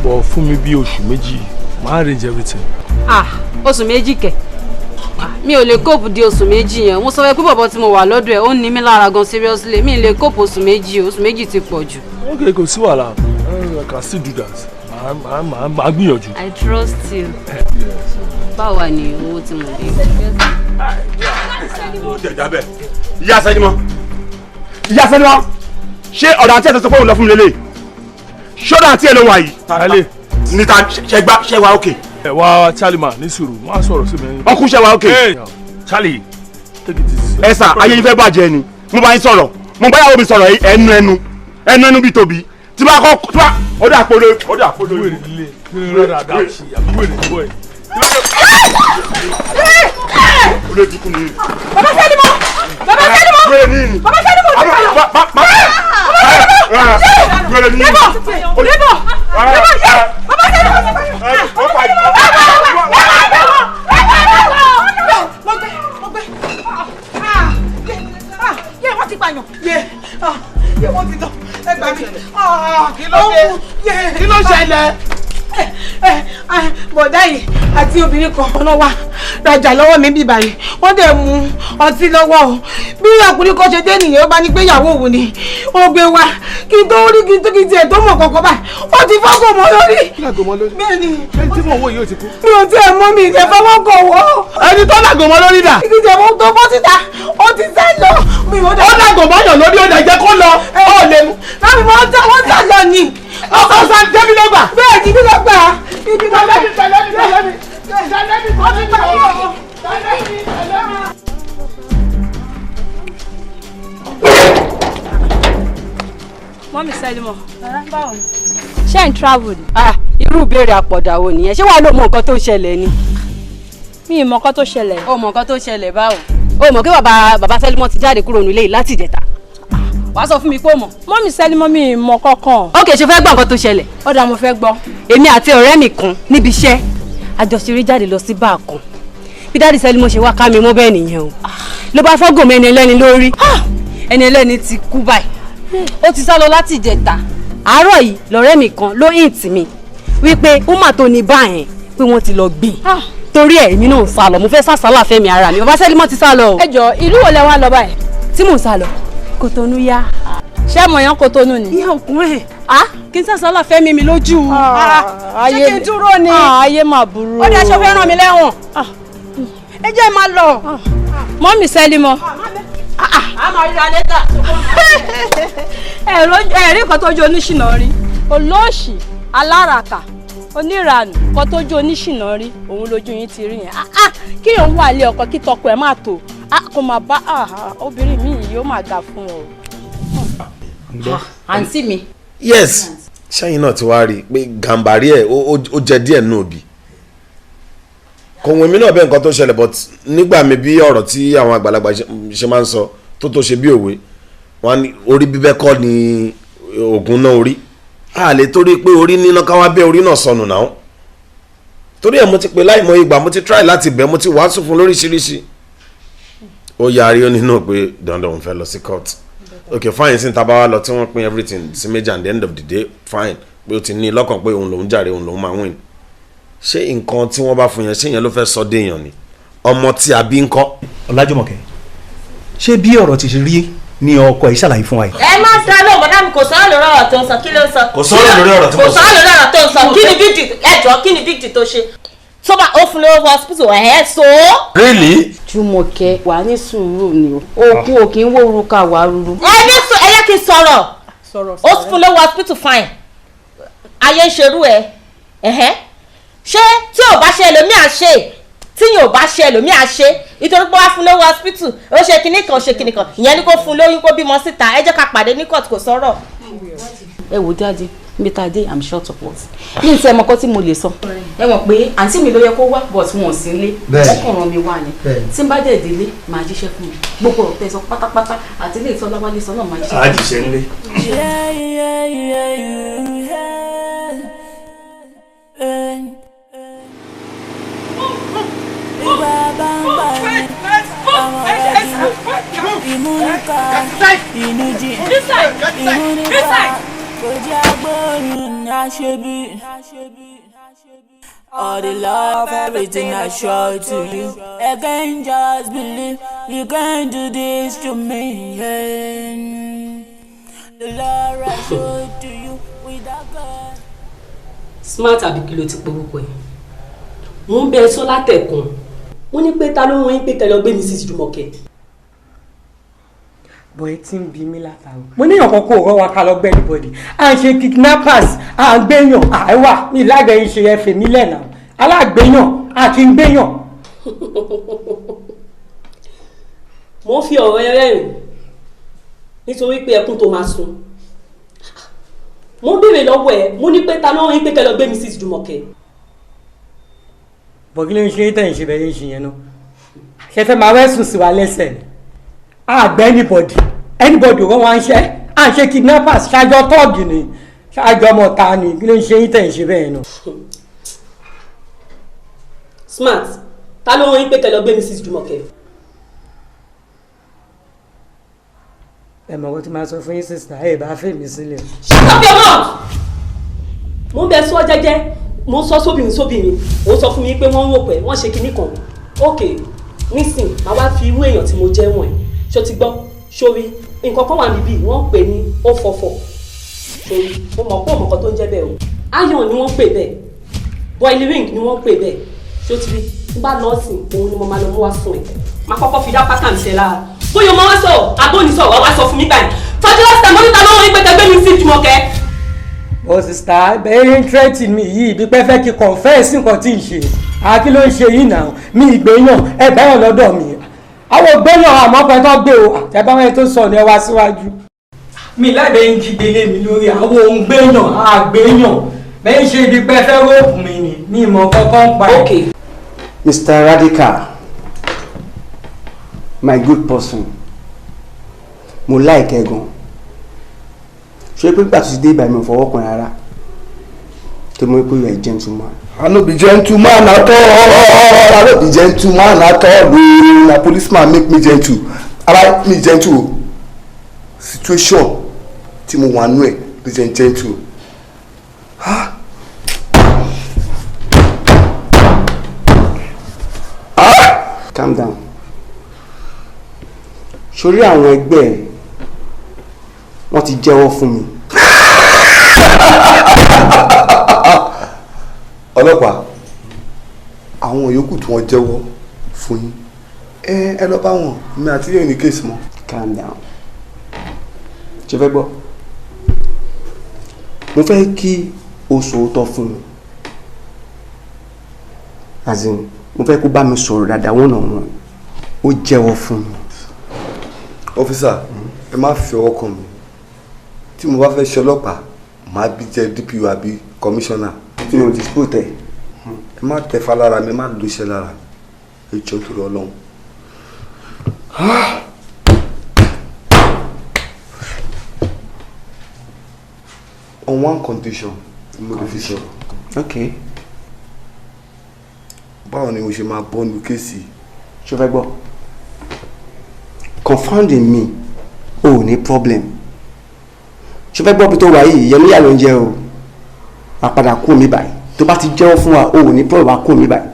bọ̀ fún mi bí oṣù 2, máa arrange everything. Ah, oṣù 2 kẹ̀? Mi ò lè cope di oṣù 2 yẹn. Mo sọ fẹ́ pé bọ̀bọ̀ tí mo wà lọ́dọ̀ ẹ̀, ó ní mi lára gan, seriously. Mi lè cope oṣù 2, oṣù 2 ti pọ̀ jù. Ok, kò sí wàhálà, I can still do that. Màá gbìyànjú. I trust you. Báwa ni owó tí mo dé. Ìyá Sẹ́límọ́, ìyá Sẹ́límọ́, ṣé ọ̀dà àti ẹ̀ tó sọ pé òun lọ fún mi lélẹ̀? Ṣọ́dà àti ẹ̀ ló wà yìí. Tálẹ̀. Níta ṣẹgbà ṣẹwà òkè. Ẹ wá Charlie ma ní sùúrù, wọ́n á sọ̀rọ̀ sí mi. Ọkùn ṣẹwà òkè. Charlie, take it easy. Ẹ sà, ayé yín fẹ́ bàjẹ́ ni. Mo bá yín sọ̀rọ̀, mo bá yàwó mi sọ̀rọ̀ ẹnu ẹnu ẹnu ẹnu bíi tòbí. Tí bá kọ́ tí bá ọdọ àpolo ọdọ àpolo. Wèrè ilé kí ni rẹ̀ dà ṣe àbí wèrè bọ́ ẹ̀. Olójúkú ni. Bàbá Sẹ́límọ́! Bàbá Sẹ́límọ́! Wèrè ni ni. Bàbá Sẹ́límọ́! Bàbá Wèrè ni ni. Débọ̀! Débọ̀! Débọ̀ yẹ! Bàbá Sẹ́límọ́! Mo gbé! Mo gbé! Yé wọ́n ti pààyàn! Yé yé wọ́n ti tán! Ẹ gbà mí! Kí ló dé? Kí ló ṣẹlẹ̀? Bọ̀dá yìí àti obìnrin kan náà wá rajà lọ́wọ́ mi bí báyìí, wọ́n dẹ̀ mú ọtí lọ́wọ́ o. Bí ọkùnrin kan ṣe dé nìyẹn, ó bá ní pé ìyàwó òun ni ó gbé wá. Kí n tó rí kí n tó kí n tiẹ̀ tó mọ̀ kọ̀ọ̀kan báyìí, ó ti fọ́gò mọ́ lórí. Làgò mọ́ lórí. Bẹ́ẹ̀ ni. Ẹni tí mò ń wò yìí ó ti kú. Mi ò tiẹ̀ mọ̀, mi ìjẹ́ fọwọ́ kọ̀ wọ́. Ẹni tó làgò mọ́ lórí dà. Kí n tiẹ̀ mọ̀ tó bọ́ síta, ó ti sá lọ. Ó làgò mọ́yàn lórí, ó dẹ̀ jẹ́ kó lọ. Ó lè mú. Láti mọ̀ wọ́n sá lọ ni. Ọkọ̀ sá débi ló gbà. Bẹ́ẹ̀ ni bí ló gbà. Ibi ló gbà. Tẹ̀lé mi, tẹ̀lé mi, tẹ̀lé mi, tẹ̀lé mi, tẹ̀lé mi, tẹ̀lé mi. Mọ́mí Sẹ́límọ̀, ṣé ń travel ni? Ah, irú ìbéèrè àpọ̀dà wo nìyẹn? Ṣé wàá ló mọ nǹkan tó ṣẹlẹ̀ ni? Mi ì mọ nǹkan tó ṣẹlẹ̀. O mọ nǹkan tó ṣẹlẹ̀ báwo? O mọ̀ pé bàbá Sẹ́límọ̀ ti jáde kúrò nílé yìí láti ìjẹta. Wàá sọ fún mi pé o mọ̀. Mọ́mí Sẹ́límọ̀, mi ì mọ kankan. Ok, ṣe fẹ́ gbọ́ nǹkan tó ṣẹlẹ̀? Ó dáa, mo fẹ́ gbọ́. Èmi àti ọ̀rẹ́ mi kan níbi iṣẹ́, a jọ ṣeré jáde lọ sí báà kan. Bí dáàdì Sẹ́límọ̀ ṣe wá ká mi mọ́ bẹ́ẹ̀ nìyẹn o. Ló bá fọ́gò mọ́ ẹni ẹlẹ́ni lórí. Ẹni ẹlẹ́ni ti kú báyìí. Ó ti sá lọ láti ìjẹta. Àárọ̀ yìí lọ̀rẹ́ mi kan ló hint mi wípé uma tó ní báyẹn pé wọ́n ti lọ gbìn. Torí ẹ̀ èmi náà ń sá lọ, mo fẹ́ sàsálà fẹ́mi ara mi. Bàbá Sẹ́límọ̀ ti sá lọ o. Ẹ jọ, ìlú wo lẹ wá lọ báyìí? Tí mò ń sá lọ, Kòtónú yá. Ṣé mọ̀yán Kòtónú ni? Ìyá òkun ẹ̀. Kí n sàsálà fẹ́mi mi lójú. Ṣé kí n dúró ni? Ayé mà burú. Ó dẹ̀ ṣe fẹ́ ràn mí lẹ́wọ̀n. Ẹ jẹ́ máa lọ. Mọ́mí Sẹ́límọ̀. A máa ríra lẹ́tà. Ẹ̀rí kan tó jó oníṣìnà rí, olóòṣì, aláràkà, oníranù kan tó jó oníṣìnà rí, òun lójú yín ti rí yẹn. Kí òun wà lé ọkọ kí tọkọ ẹ má tó, kó máa bá obìnrin mi yìí ó máa ga fún ọ. Àǹtí mi. Yes, ṣẹ́yìn náà ti wá rí i pé gàǹbàrí ẹ̀ ó jẹ díẹ̀ nínú òbí. Kò wọ́n mi náà bẹ́ẹ̀ nǹkan tó ṣẹlẹ̀, but nígbà mi bí ọ̀rọ̀ tí àwọn àgbàlagbà ṣe máa ń sọ tó ṣe bí òwe, wọn ní orí bíbẹ́ kọ́ ni oògùn náà orí. A lè torí pé orí níná ká wá bẹ́ orí náà sọnù náà. Torí ẹ̀ mo ti pè láìmọ̀ ìgbà, mo ti try láti bẹ̀, mo ti wàásù fún lóríṣiríṣi. Ó yarí ó nínú pé dandan òun fẹ́ lọ sí court. Ok, fine, sí ta bá wá lọ tí wọ́n pín everything sí méjì and the end of the day, fine, pé ó ti ní lọ́kàn pé òun lòún jàre, òun lòún máa win. Ṣé nǹkan tí wọ́n bá fún yẹn, ṣé yẹn ló fẹ́ sọ déèyàn ni? Ọmọ tí a bí ń kọ́. Ọlájùmọ̀kẹ́, ṣé bí ọ̀rọ̀ ti ṣe rí ni ọkọ ẹ̀ ṣàlàyé fún wa yìí? Ẹ má dá lóhùn, bọ́dá mi, kò sọ̀rọ̀ lórí ọ̀rọ̀ tó ń sọ. Kí ló ń sọ? Kò sọ̀rọ̀ lórí ọ̀rọ̀ tí mo sọ. Kò sọ̀rọ̀ lórí ọ̀rọ̀ tó ń sọ. Kí ni big deal? Ẹ jọ̀ọ́, kí ni big deal tó ṣe? Tó bá ó fún lówó hospital ẹ̀ so. Really? Jùmọ̀kẹ́, wà ní sùúrù ni o. Òkun ò kí ń wó orúkọ wà rúru. Ẹ ní sọ, ẹ yẹ kí n sọ̀rọ̀. Ó fún lówó hospital, fine. Ayé ń ṣerú ẹ. Ṣé tí ò bá ṣe ẹlòmíà ṣe, tí yóò bá ṣe ẹlòmíà ṣe, nítorí pé wàá fún lówó hospital, ó ṣe kinní kan, ṣe kinní kan, ìyẹn ni kò fún lóyún kó bímọ síta. Ẹ jẹ́ ká pàdé ní court, kò sọ̀rọ̀. Ẹ wò dáadé, níbi tá a dé, I'm short of words. Ní ìtẹ́ ẹmọkọ tí mo lè sọ. Ẹ mọ̀ pé àǹtí mi ló yẹ kó wá, but wọn ò sí nílé. Wọ́n kàn rán mi wá ni. Tí n bá dẹ̀ délé, màá jíṣẹ́ fún mi. Gbogbo ọ̀rọ̀ tẹ́ sọ pátápátá àti ilé ìtọ́láwálé sọ náà máa jíṣẹ́. A jíṣẹ́ nílé. All the love, everything I show to you. I can't just believe you can't do this to me. Yeah. The love I show to you without God. Smart àbí kí ló ti porúkọ ẹ̀? Mo ń bẹ sọ látẹ̀kùn. Mo ní pé ta ló wọ́n yín pé kẹ́ lọ gbé Mrs. Jùmọ̀kẹ́. Bọ̀ ẹ ti ń bi mí látàrọ. Mo ní ìyàn kan kò rọ́ wa ká lọ gbé anybody. À ń ṣe kidnappers, à ń gbéyàn, àìwá mi lágbẹ̀yìn ṣe ẹ̀fẹ̀ mi lẹ́nà. Alágbéyàn, à kì í gbéyàn. Mo ń fi ọ̀rọ̀ ẹ rẹ́rìn nítorí pé ẹkún tó máa sun. Mo ń béèrè lọ́wọ́ ẹ, mo ní pé ta ló ń pé kẹ́ lọ gbé Mrs. Jùmọ̀kẹ́. Bọ̀ kí ló ń ṣe tẹ̀ ń ṣe bẹ́ẹ̀ ń ṣe yẹn náà? Ṣé fẹ́ máa wẹ́sùn sí wa lẹ́sẹ̀ ni? Àgbẹ̀ anybody, anybody wọ́n wá ń ṣe, à ń ṣe kidnappers, ṣáájọ́ tọ́ọ̀gì ni, ṣáájọ́ ọmọ ta ni, kí ló ń ṣe tẹ̀ ń ṣe bẹ́ẹ̀ náà? Smart, ta ló ń pé kẹ́ lọ gbé Mrs. Jùmọ̀kẹ́? Ẹ mọ̀ kó tí máa sọ fún yín sísá, ẹ bá fẹ́ mi sílẹ̀. Shut up your mouth! Mo ń bẹ sọ jẹ́jẹ́, mo ń sọ sóbìnrin sóbìnrin, ó sọ fún mi pé wọ́n ń rò pé wọ́n ṣe kinní kan. Ok, nísìn, màá wá fi irú èèyàn tí mo jẹ́ wọ̀n ẹ̀. Ṣó ti gbọ́? Sórí, nǹkan kan wà níbí, wọ́n ń pè ní ó fọ̀fọ̀. Sórí, mo mọ̀ pé òmùkọ́ tó ń jẹ́ bẹ́ẹ̀ o. Iron ni wọ́n ń pè bẹ́ẹ̀. Boiling ring ni wọ́n ń pè bẹ́ẹ̀. Ṣó ti rí? N bá lọ sí, òun ni mo máa lọ mú wá fún ẹ. Màá kọ́kọ́ fi dá pátá mi ṣe lára. Bóyá o máa wá sọ̀rọ̀, àbóni sọ̀rọ̀, wá sọ fún mi báyìí. Tọ́jú last time, mo ní ta ló ń rí pé kẹgbẹ́ mi sí Jùmọ̀kẹ́. Bọ́ sista, bẹ́ẹ̀ ń tírẹ́tì mi yìí bí pẹ́ fẹ́ kí confess nǹkan tí ń ṣe. Àkí ló ń ṣe yìí náà? Mi ìgbéyàn, ẹ bẹ́yàn lọ́dọ̀ mi. Àwọn ògbéyàn àmọ́ pẹ́ tó gbé o, àtẹ̀báwọn tó sọ ni ẹ wá síwájú. Mi láìpẹ́ ń kígbe lé mi lórí àwọn òun gbéyàn, àgbéyàn. Bẹ́ẹ̀ ń ṣe ibi pẹ́ fẹ́ róòpù mi ni, mi ìmọ̀ kankan pa ẹ̀. Mr. Radical, my good person, mo like ẹ gan. Ṣé pé gbà tó ti dé ìgbà mi ò fọwọ́ kan rárá tó mọ̀ pé you are a gentleman. I no be gentleman at all. I no be gentleman at all. O. Na policeman make me gentle. Ara me gentle o. Situation tí mo wà nú ẹ̀ ló jẹ́ gentle. Ah. Ah! Calm down. Sórí àwọn ẹgbẹ́ ẹ̀ wọ́n ti jẹ́wọ́ fún mi. Ọlọ́pàá, àwọn yòókù tí wọ́n jẹ́wọ́ fún yín, ẹ lọ bá wọn, mi àti yóò ní kéèsì mọ́. Calm down. Ṣé fẹ́ gbọ́? Mo fẹ́ kí o sòótọ́ fún mi. As in, mo fẹ́ kó bá mi sọ̀rọ̀ dáadáa one on one. Ó jẹ́wọ́ fún mi. Officer, ẹ má fi ọwọ́ kàn mí. Tí mo bá fẹ́ ṣe ọlọ́pàá, màá bí jẹ́ DPO àbí commissioner. Mi ò dispute ẹ. Ẹ má tẹ̀fà lára mi, ẹ má lo iṣẹ́ lára mi. Ẹ jọ̀ọ́ torí Ọlọ́run. On one condition, mo lè fi sọ̀rọ̀. Okay. Báwo ni mo ṣe máa bọ́ nu case? Ṣé o fẹ́ gbọ́? Confounding me, o ò ní problem. Ṣé o fẹ́ gbọ́ bí tó wà yìí, ìyẹnúyà ló ń jẹ́ o. Wàá padà kú mi báyìí. Tó bá ti jẹ́wọ́ fún wa, o ò ní problem, wàá kú mi báyìí.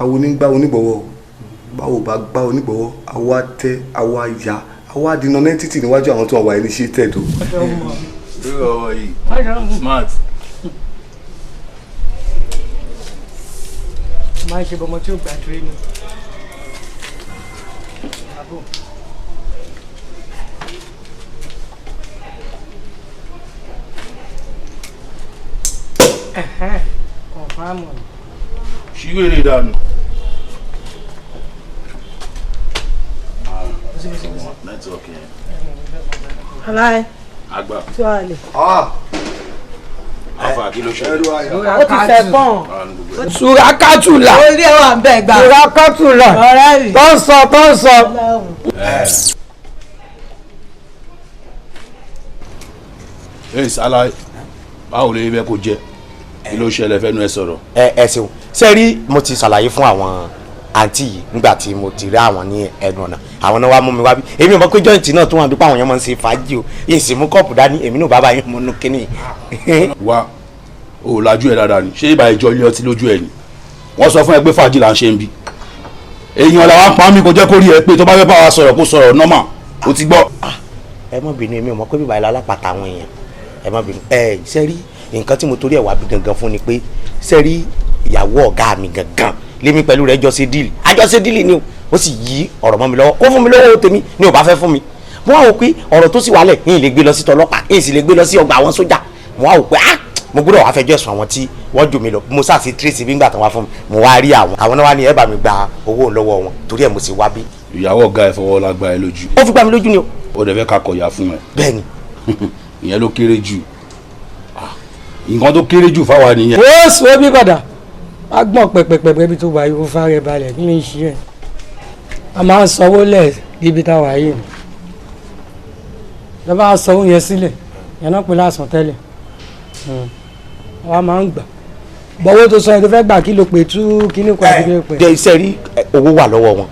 Àwọn onígbà onígbọ̀wọ́ o. Báwo bá gbá onígbọ̀wọ́, àwa tẹ, àwa ya, àwa dínà ní títì níwájú àwọn tó wà initiated o. Lórí ọwọ́ yìí, smart. Máa ń ṣe bọmọ tí ó gbà tírénì. Àbò. Confirm ni. Ṣíwèrè dànù. Network yẹn. Aláì. Àgbà. Tí wàá lè. Afa kí ló ṣe? Ó ti fẹ́ pọ́n. Surakatula. Orí ẹ̀ wà ń bẹ̀ gbà. Surakatula. Ọ̀rẹ́ mi. Tó ń sọ tó ń sọ. Ẹ sálá, báwo lè bẹ kó jẹ? Kí ló ṣẹlẹ̀ fẹ́nu ẹ sọ̀rọ̀? Ẹ ṣeun. Ṣé rí, mo ti ṣàlàyé fún àwọn àǹtí yìí nígbà tí mo ti rí àwọn ní ẹnu ọ̀nà, àwọn náà wá mú mi wá bí. Èmi ò mọ̀ pé joint náà tún wà bí pé àwọn èèyàn máa ń ṣe fàájì o. Yìí sì mú kọ́ọ̀pù dání, èmi náà bàbá yín mú nú kínní. Wá, o ò lajú ẹ dáadáa ni. Ṣé ìbá ìjọ ilé ọtí lójú ẹ ni? Wọ́n sọ fún ẹ pé fàájì là ń ṣe ń bí. Èèyàn làwọn pa mí kò jẹ́ kó rí ẹ pé tó bá fẹ́ bá wa sọ̀rọ̀ kó sọ̀rọ̀ normal. O ti gbọ́. Ẹ mọ̀ bínú, èmi ò mọ̀ pé bíbá ilé alápàtà àwọn èèyàn. Ẹ má bínú. Ẹ ṣe rí nǹkan tí mo torí ẹ̀ wá bí gangan fún ni pé ṣe rí ìyàwó ọ̀gá mi gangan lémi pẹ̀lú rẹ̀ jọ ṣe díìlì, àjọ ṣe díìlì ni o, ó sì yí ọ̀rọ̀ mọ́ mi lọ́wọ́, kó fún mi lọ́wọ́ tèmi ni ò bá fẹ́ fún mi. Mo wá wò pé ọ̀rọ̀ tó sì wálẹ̀ yìí lè gbé lọ sí tọlọ́pàá, yìí sì lè gbé lọ sí ọgbà àwọn sójà. Mo wá wò pé ah, mo gbọ́dọ̀ wá fẹjọ́ ẹ̀sùn àwọn tí wọ́n jù mí lọ. Mo sáà sí tracy bí ngbà tán wá fún mi, mo wá rí àwọn àwọn náà wá ní ẹ bá mi gba owó lọ́wọ́ wọn, torí ẹ̀ mo sì wá bí. Ìyàwó ọ̀gá ẹ fọwọ́ la gbá ẹ lójú. Ó fi gbá mi lójú ni o. Ó dẹ̀ fẹ́ ká kọ̀yà fún ẹ. Bẹ́ẹ̀ni. Ìyẹn ló kéré jù, nǹkan tó kéré jù fáwa nìyẹn. Ó sọ bí padà a gbọ́n pẹ̀pẹ̀pẹ̀ bí tó wà yìí, ó fárẹ̀ balẹ̀ kí ni ṣe ẹ̀, a máa ń sanwó lẹ̀ níbi tá a wà yìí ni lọ́ bá sanwó yẹn sílẹ̀ yẹn náà pé lásán tẹ́lẹ̀ àwa máa ń gbà bọ́wọ́ tó sọ yẹn tó fẹ́ gbà kí ló pè tú kíní kan àti kíní pè. Jẹ́ iṣẹ́ rí owó wà lọ́wọ́ wọn,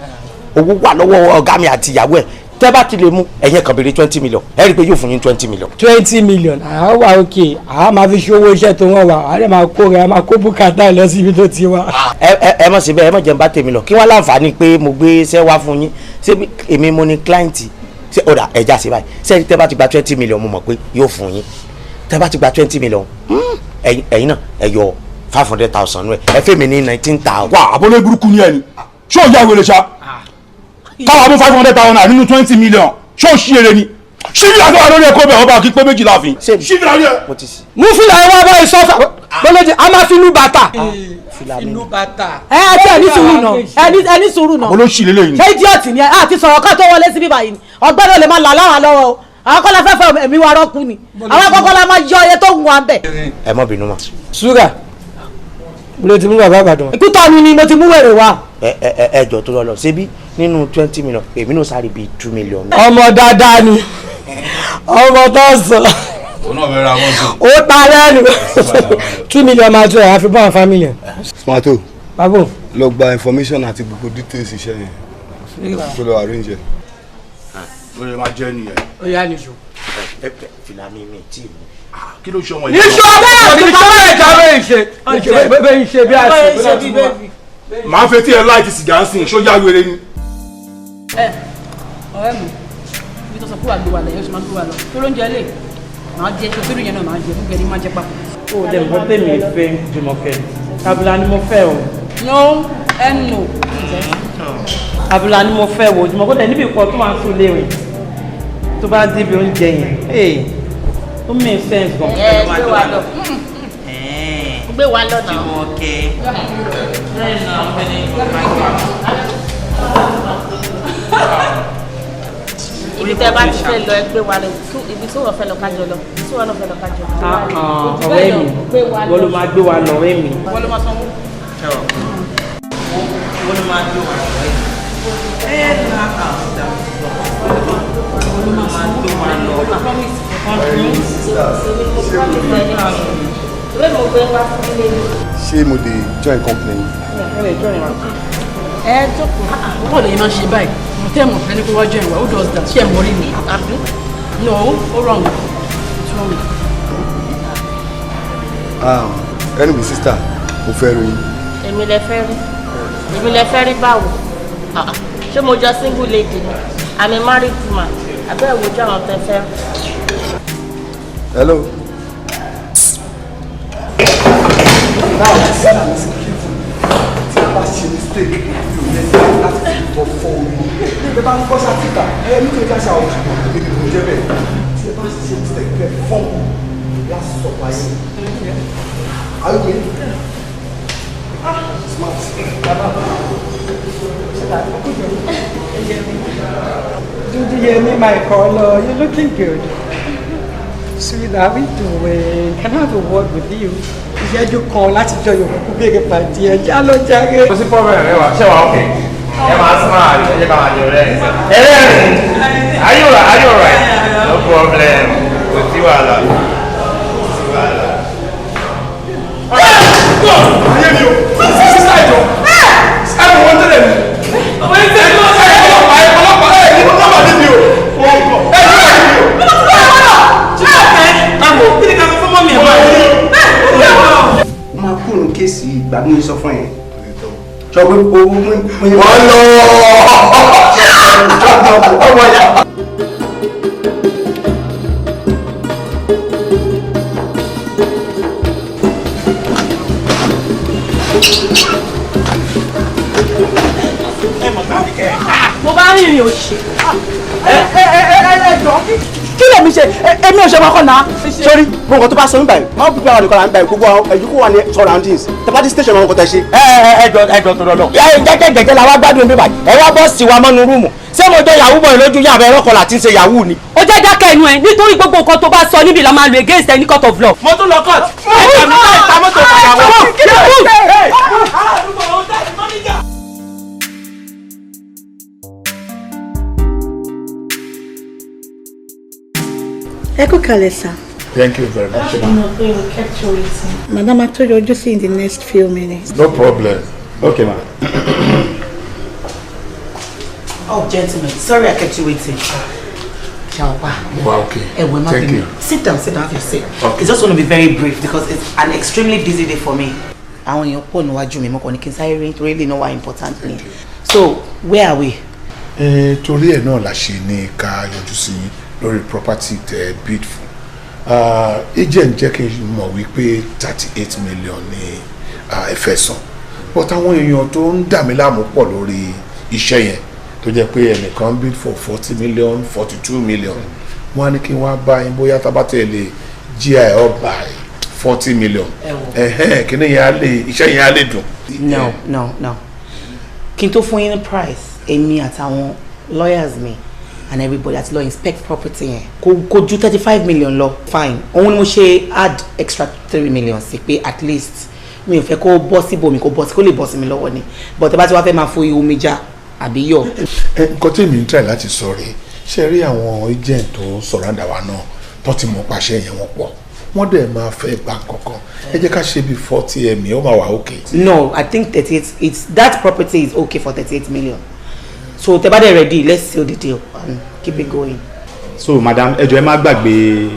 owó wà lọ́wọ́ ọ̀gá mi àti ìyàwó ẹ̀, tẹ́ bá ti lè mú ẹ̀yẹ kan béèrè 20 million, ẹ rí i pé yóò fún yín 20 million. 20 million àá wà òkè, àá máa fi ṣòwò iṣẹ́ tó wọ́n wà, àá lè máa kó rẹ̀, àá máa kó bùkátà lọ síbi tó ti wá. Ẹ ẹ ẹ mọ̀ síbẹ̀, ẹ mọ̀ jẹ́ n bá tèmi lọ, kí wọ́n láǹfààní pé mo gbé iṣẹ́ wá fún yín, ṣé èmi mo ní client ṣé ọ̀dà ẹ̀já sí báyìí, ṣé tẹ́ bá ti gba 20 million mo mọ̀ pé yóò fún yín. Tẹ́ bá ti gba 20 million, ẹ̀yin náà ẹ yọ 500,000 nù ẹ, ẹ fẹ́ mi ní 19,000. Wà àbọ̀lé burúkú ni ẹ ni, ṣé ò yá wèrè ṣá? Káwa mú 500,000 nínú 20 million, ṣé ò ṣí eré ni? Ṣífìlà tó wà lórí ẹ̀kọ́ bẹ̀ ọba kí pé méjìlá fi ṣífìlà rí ẹ. Mú fìlà ẹ wá báyìí sọ́fà bọ́lọ́dẹ, a máa fi inú bàtà. Inú bàtà. Ẹ ẹ tí ẹ ní sùúrù náà, ẹ ní sùúrù náà. Olóṣì lélẹ́yìn ni. Ṣé idiot ni ẹ? Àti sọ̀rọ̀ ká tó wọlé sí bíbá yìí ni ọgbẹ́ni ò lè máa là láwa lọ́wọ́ o. Àwọn kọ́lá fẹ́ fẹ́ ẹ̀mí wa rọ́ọ̀kú ni, àwọn kọ́kọ́ la máa yọ iye tó ń wà bẹ̀. Ẹ má bínú mọ́. Ṣúgà mo ti mú bàbá Ìbàdàn. Ikú tọ́nu ni mo ti mú wèrè wa. Ẹ ẹ ẹ jọ tó lọ lọ ṣebí nínú 20 million, èmi náà sáré bíi 2 million. Ọmọ dáadáa ni ọmọ tó sọ. Òun náà fẹ́ ra mọ́tò. Ó ta lẹ́nu 2 million máa tó ẹ̀ àfi bọ́ àwọn family ẹ̀. Smarto. Bábò. Lọ gba information àti gbogbo details iṣẹ́ yẹn, kó lọ arrange ẹ. Ó lè máa jẹ́ nìyẹn. Ó yá nìṣó. Ẹ fìlà mi mi tí mú. Kí ló ṣe ọmọ yìí? Níṣó níṣó ẹ̀já bẹ́ẹ̀ ṣe bẹ́ẹ̀ ṣe bí àṣẹ. Màá fẹ́ tí ẹ láì ti sìgá ń sìn, ṣó yá wèrè ni? Ẹ ọ̀rẹ́ mi, ibi tó sọ pé wà gbé wa lẹ́yìn oṣù máa gbé wa lọ tó ló ń jẹ lé máa jẹ tó fẹ́rù yẹn náà máa jẹ gbogbo ẹni máa jẹ papọ̀. Ó dẹ̀ mọ́ tèmi fẹ́ Jùmọ̀kẹ́, abúlá ni mo fẹ́ o. No ẹ nù. Abúlá ni mo fẹ́ wo Jùmọ̀kẹ́ tẹ̀ níbi ìpọ̀ tó máa ń sùn léèrè tó bá débi oúnjẹ yẹn ee, ó make sense gan. Ẹ gbé wa lọ, gbé wa lọ náà. Jùmọ̀kẹ́. Ibi tẹ bá ti fẹ́ lọ, ẹ gbé wa lọ. Ibi tí wọ́n fẹ́ lọ kájọ lọ, ibi tí wọ́n náà fẹ́ lọ kájọ lọ. Ọ̀rẹ́ mi, wọ́n ló máa gbé wa lọ, ọ̀rẹ́ mi. Wọ́n ló máa sanwó. Wọ́n ló máa gbé wa lọ, ọ̀rẹ́ mi. Ẹ ẹ́ wọ́n ló máa gbé wa lọ. Ẹ̀yin sisters, Ìwé mo gbé wá sí ilé mi. ṣé mo lè join company yín? Ẹ jókòó. Bọ́ọ̀ lè máa ṣe báyìí, mo tẹ́ mọ̀ fẹ́ ní kó wá join wa. Who does that? Ṣé ẹ mọ̀ rí mi? Àbí? No, ó wrong, it's wrong. Anyway sister, mo fẹ́ rí yín. Èmi lẹ fẹ́ rí? Èmi lẹ fẹ́ rí báwo? Ah, ah. Ṣé mo jọ single lady ni? I'm a married woman. Abẹ́ ìwojú àwọn tẹ fẹ́ rí. Hello. Now listen and listen carefully. Tí a bá ṣe mistake, mi ò lè ṣe láti fi tọ́ fọ́ orí. Bí ẹ bá ń kọ́ sáfìkà, ẹ nítorí ká ṣe àwọn òṣùpọ̀, èmi ni mo jẹ́ bẹ́ẹ̀. Tí ẹ bá ṣe mistake kẹ́ fọ́ọ̀mù láti sọ̀pá yín. Are you going? Smart. Dúdú Yẹmí, my color, you looking good. Sweet, how we doing? Can I have a word with you? Ìṣẹ́jú kan láti jọ yòókù béèrè pàdé ẹ̀ já ló járe. Kò sí problem. Ẹ wà, ṣé wà? Ok, ẹ máa smile, ẹ jẹ́ ká máa jẹ rẹ́ ẹ rẹ́rìn. Are you alright? Are you alright? No problem, kò sí wàhálà, kò sí wàhálà. Ayé mi o, sísá ìjọ, ẹ mọ̀ wọ́n tẹ́lẹ̀ mi. Ọmọ yìí tẹ́lẹ̀ ẹ ọlọ́pàá, ẹ ọlọ́pàá, ẹ ní nọ́mbà níbi o, ẹ ní nọ́mbà níbi o. Kí ni ká sọ fún mọ́mí ẹ̀ Ó máa kúrò ní case ìgbà mi sọ fún yẹn sọ pé owó mú. Wọ́n lọ. Ọmọ ya. Mo bá rìnrìn òṣì. Ẹ ẹ ẹ ẹ jọ, kí lèmi ṣe? Èmi ò ṣe kọ́kọ́ náà. Sórí gbogbo nǹkan tó bá sọ nígbà yìí, máa ń bí àwọn nìkan là ń gbà yìí, gbogbo ẹ̀yìn kó wà ní surroundings tẹ́pátí station, àwọn nǹkan tẹ́ ṣe. Ẹ ẹ ẹ jọ, ẹ jọ tó lọ. Ẹ jẹ́jẹ́ jẹ́jẹ́ la wá gbádùn bíbá, ẹ wá bọ́ sí wa mọ́nu room. Ṣé mo jẹ́ yahoo boy lójú yàrá ẹ̀rọ kọlà tí ń ṣe yahoo ni? Ó jẹ́ dákẹ́ ẹnu ẹ, nítorí gbogbo nǹkan tó bá sọ níbi la máa lo against any court of law. Mo tún lọ court. Ẹ jẹ́ mi ká ìta mọ́tò padà wọ. Ẹ kú kalẹ̀, sir. Thank you very much, ma. Kept you waiting. Madam, I told you just in the next few minutes. No problem. Okay, ma. Oh, gentlemen, sorry I kept you waiting. Jawa. Wow, okay. Eh, well, Thank you. Sit down, sit down, have your seat. Okay. It's just going to be very brief because it's an extremely busy day for me. Àwọn èèyàn pọ̀ níwájú mi, mo kàn ní kí n sáré rí nítorí lè know why important ni. So, where are we? Eh, torí ẹ̀ náà la ṣe ní ká yọjú sí yín lórí property tẹ bid fún. Ah, agent jẹ́ kí n mọ̀ wípé 38 million ní ẹ fẹ́ san, but àwọn èèyàn tó ń dà mí láàmú pọ̀ lórí iṣẹ́ yẹn, tó jẹ́ pé ẹnìkan bid for 40 million, 42 million. Wọ́n á ní kí n wá bá yín bóyá tá bá tẹ̀ lè gear up by 40 million, ẹ̀hẹ́n, kíní yẹn á lè, iṣẹ́ yẹn á lè dùn. No, no, no. Kí n tó fún yín ní price, èmi àtàwọn lawyers mi and everybody àti lọ inspect property yẹn. Kò ju 35 million lọ. Fine. Òun ni mo ṣe add extra 3 million sí pé at least mi ò fẹ́ kó bọ́ síbòmí, kó bọ́ sí, kó lè bọ́ sí mi lọ́wọ́ ni. But ẹ bá ti wá fẹ́ máa fo omi já àbí yọ. Ẹ, nǹkan tí èmi ń try láti sọ rèé, ṣe rí àwọn agent tó ń surround àwa náà tó ti mọ̀ pàṣẹ yẹn, wọ́n pọ̀, wọ́n dẹ̀ máa fẹ́ gbà kankan. Ẹ jẹ́ ká ṣe bí 40 m, ó máa wà okay. No, I think 38, it's that property is okay for 38 million. So tẹ́ bá dẹ̀ ready, let's seal the deal and keep it going. So madam, ẹ jọ̀ọ́, ẹ má gbàgbé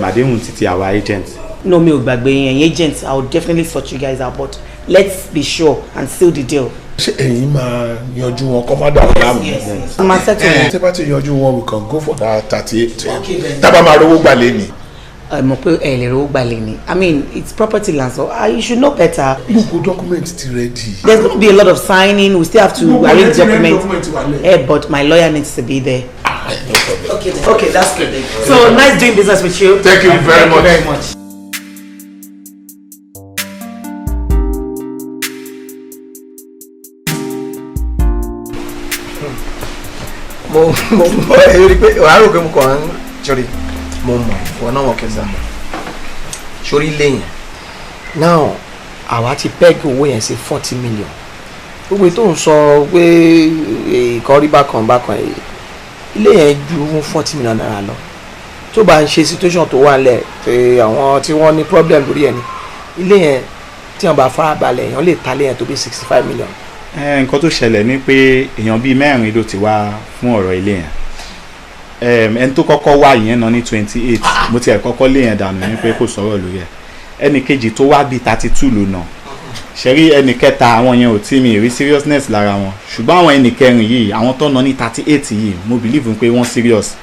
àdéhùn títí àwa agent. No, mi ò gbàgbé yẹn. Ẹ̀yin agents, I will definitely sort you guys out, but let's be sure and seal the deal. Ṣé ẹ̀yin máa yanjú wọn kọ́ má dà wọ́n láàmú? Yes. Máa settle wọn. Tẹ́ bá ti yanjú wọn, we can go for that 38. Okay, then. Tábà máa rówó gbà lé ni. Ẹ mọ̀ pé ẹ lè rówó gbalẹ̀ ni. I mean, it's property land, so you should know better. Gbogbo document ti ready. There's going to be a lot of signing. We still have to Gbogbo arrange ti ready, documents. document wà lẹ̀. Eh, but my lawyer needs to be there. No problem. Okay, then. Okay, that's good. So nice doing business with you. Thank you very Thank much. you very much. Mo ẹ rí i pé wàá rò pé mo kàn ń sori, mo mọ̀ wọn náà, mọ̀ kẹsà sórí ilé yẹn. Now, àwa ti peg owó yẹn sí 40 million. Gbogbo ètò ń sọ pé ìkan rí bákan bákan, ilé yẹn ju ₦40 million lọ. Tó bá ń ṣe situation tó wà nílẹ̀ pé àwọn tí wọ́n ní problem lórí ẹ̀ ní ilé yẹn, tí wọ́n bá fara balẹ̀, èèyàn lè ta ilé yẹn tó bí 65 million. Ẹ, nǹkan tó ṣẹlẹ̀ ni pé èèyàn bíi mẹ́rin ló ti wá fún ọ̀rọ̀ ilé yẹn. Ẹni tó kọ́kọ́ wá yẹn náà ní 28, mo tiẹ̀ kọ́kọ́ lé yẹn dànù ní pé kò sọ̀rọ̀ lórí ẹ̀. Ẹnì kejì tó wá bíi 32 ló nà ṣẹ́rí. Ẹnì kẹta, àwọn yẹn ò tí mi rí seriousness lára wọn, ṣùgbọ́n àwọn ẹnì kẹrin yìí, àwọn tó ná ní 38 yìí, mo believe pé wọ́n serious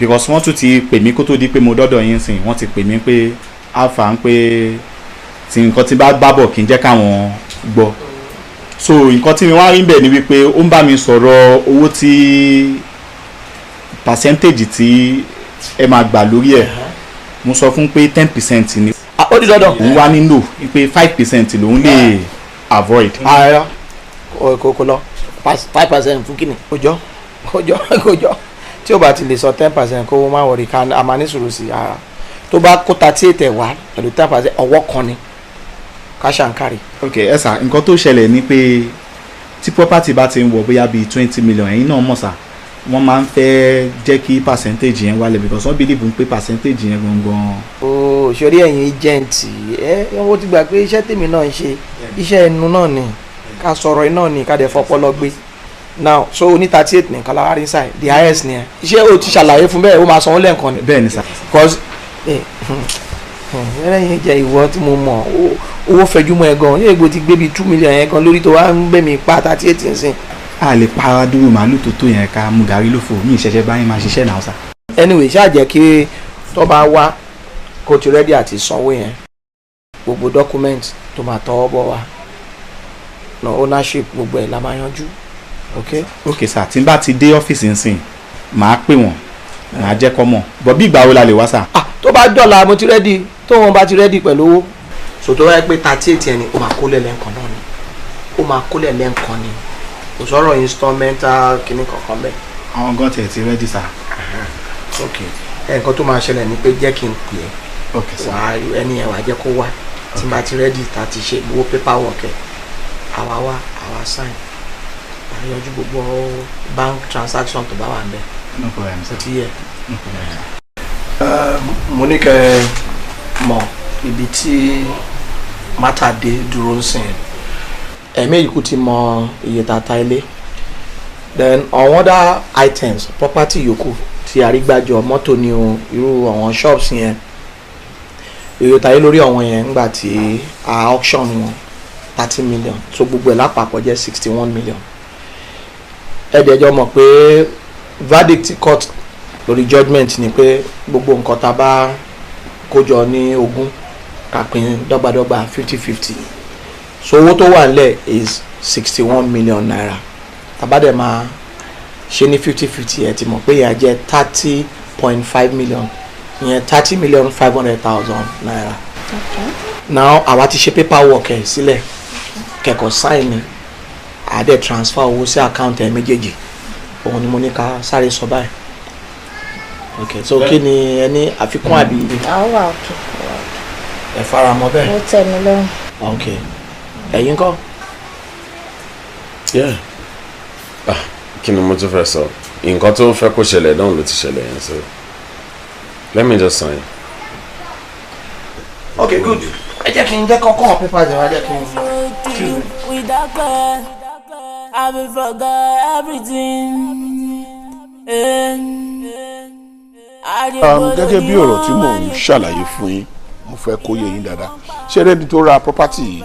because wọ́n tún ti pè mí kó tó di pé mo dọ́dọ̀ yín sìn. Wọ́n ti pè mí pé alpha ń pé tí nǹkan tí bá bá bọ̀ kí n jẹ́ káwọn gbọ́. So nǹkan tí mi wá rí bẹ̀ ni wípé ó ń bá mi sọ̀rọ̀ owó tí percentage tí ẹ máa gbà lórí ẹ̀. Mo sọ fún pé 10% ni. Ó di dandan. Òun wá nílò pé 5% lòun lè avoid. Ara kò lọ 5% fún kíni? Kò jọ, kò jọ, kò jọ. Tí o bá ti lè sọ 10%, kó o má wọrí, ká a máa ní sùúrù sí ara. Tó bá kó 38 ẹ̀ wá pẹ̀lú 10%, ọwọ́ kan ni ká ṣàǹkárì. Ok, ẹ sà, nǹkan tó ṣẹlẹ̀ ni pé tí property bá ti ń wọ bóyá bíi 20 million, ẹ̀yin náà mọ̀ sà, wọ́n máa ń fẹ́ jẹ́ kí percentage yẹn wálẹ̀ because wọ́n believe pé percentage yẹn gangan. Ooo, sori ẹ̀yin agent, ẹ wọ́n ti gbà pé iṣẹ́ tèmi náà ń ṣe, iṣẹ́ ẹnu náà ni, ká sọ̀rọ̀ iná ni, ká dẹ̀ fọpọlọ gbé. Now, so ní 38 nìkan lára rí sáì, the highest ni ẹ. Ṣé o ti ṣàlàyé fún bẹ́ẹ̀, ó máa sanwó lẹ́ẹ̀kan ni? Bẹ́ẹ̀ ni sà. Cause ẹlẹ́yin jẹ́ ìwọ tí mo mọ̀, owó fẹjú mọ́ ẹ gan, yóò gbó ti gbé bíi 2 million yẹn gan lórí tó wá ń gbé mi pa 38 nsìn. A lè para dúró màálù tó tó yẹn ká mú gàrí lófo mi ìṣẹ̀ṣẹ̀ báyìí máa ṣiṣẹ́ náà sà. Anyway, ṣáà jẹ́ kí tó bá wá kó ti ready àti sanwó yẹn, gbogbo document tó máa tọwọ́ bọ̀ wá no ownership, gbogbo ẹ̀ la máa yanjú. Ok ok sir, tí n bá ti dé ọ́fíìsì nsìn màá pè wọ́n, màá jẹ́ kọ́ mọ̀. Bọ̀ bí ìgbà wo la lè wá sir? Ah, tó bá dọ̀la mo ti ready, tó wọn bá ti ready pẹ̀lú owó. So tó bá yẹ pé 38 yẹn ni ó máa kólẹ̀ lẹ́ǹkan náà ni, ó máa kólẹ̀ lẹ́ǹkan ni, kò sọ̀rọ̀ installmental kìíní kankan bẹ́ẹ̀. Àwọn gan tiẹ̀ ti ready sir. Ok, nǹkan tó máa ṣẹlẹ̀ ni pé jẹ́ kí n pè é. Ok sir. Wàá ẹni yẹn wàá jẹ́ kó wá, tí n bá ti ready tá ti ṣe gbogbo paperwork ẹ̀, àwa wá àwa sign, àwa yanjú gbogbo bank transaction tó bá wà ńbẹ̀. No problem sir. Ó ti yẹ. No problem sir. Mo ní kẹ́ mọ̀ ibi tí mátà dé dúró ń sìn, ẹ̀mí yìí kú ti mọ iye tata ilé, then on other items property yòókù tí arígbájọ mọ́tò ni o, irú àwọn shops yẹn, iye tayé lórí àwọn yẹn ńgbà tí a auction wọn 30 million, so gbogbo ẹ̀ lápapọ̀ jẹ́ 61 million. Ẹ̀ẹ́dẹ̀jọ́ mọ̀ pé verdict court lórí judgement ni pé gbogbo nǹkan tá a bá kójọ ní ogún ká pín dọ́gbadọ́gba 50-50, so owó tó wà nílẹ̀ is 61 million naira. Tá bá dẹ̀ máa ṣe ní 50-50, ẹ̀ ti mọ̀ pé ìyẹn jẹ́ 30.5 million, ìyẹn 30,500,000 naira. Now àwa ti ṣe paperwork ẹ̀ sílẹ̀, kẹ̀kọ́ sign ni, a dẹ̀ transfer owó sí account ẹ̀ méjèèjì. Òun ni mo ní ká sáré sọ báyìí. Ok, so kí ni ẹ ní àfikún àbí? Àwọn wà òkè. Ẹ fara mọ́ bẹ́ẹ̀. Ó tẹ́ mi lọ́rùn. Ok, ẹ̀yin kọ́? Yeah. Ah, kí ni mo tún fẹ́ sọ? Nǹkan tó fẹ́ kó ṣẹlẹ̀ náà ló ti ṣẹlẹ̀ yẹn, so let me just sign. Ok, good. Ẹ jẹ́ kí n jẹ́ kọ́kọ́ pépà jẹ́ wá jẹ́ kí n. Without care, I will forget everything. Gẹ́gẹ́ bí ọ̀rọ̀ tí mò ń ṣàlàyé fún yín, mo fẹ́ kó yé yín dáadáa. Ṣé ẹni tó ra property yìí,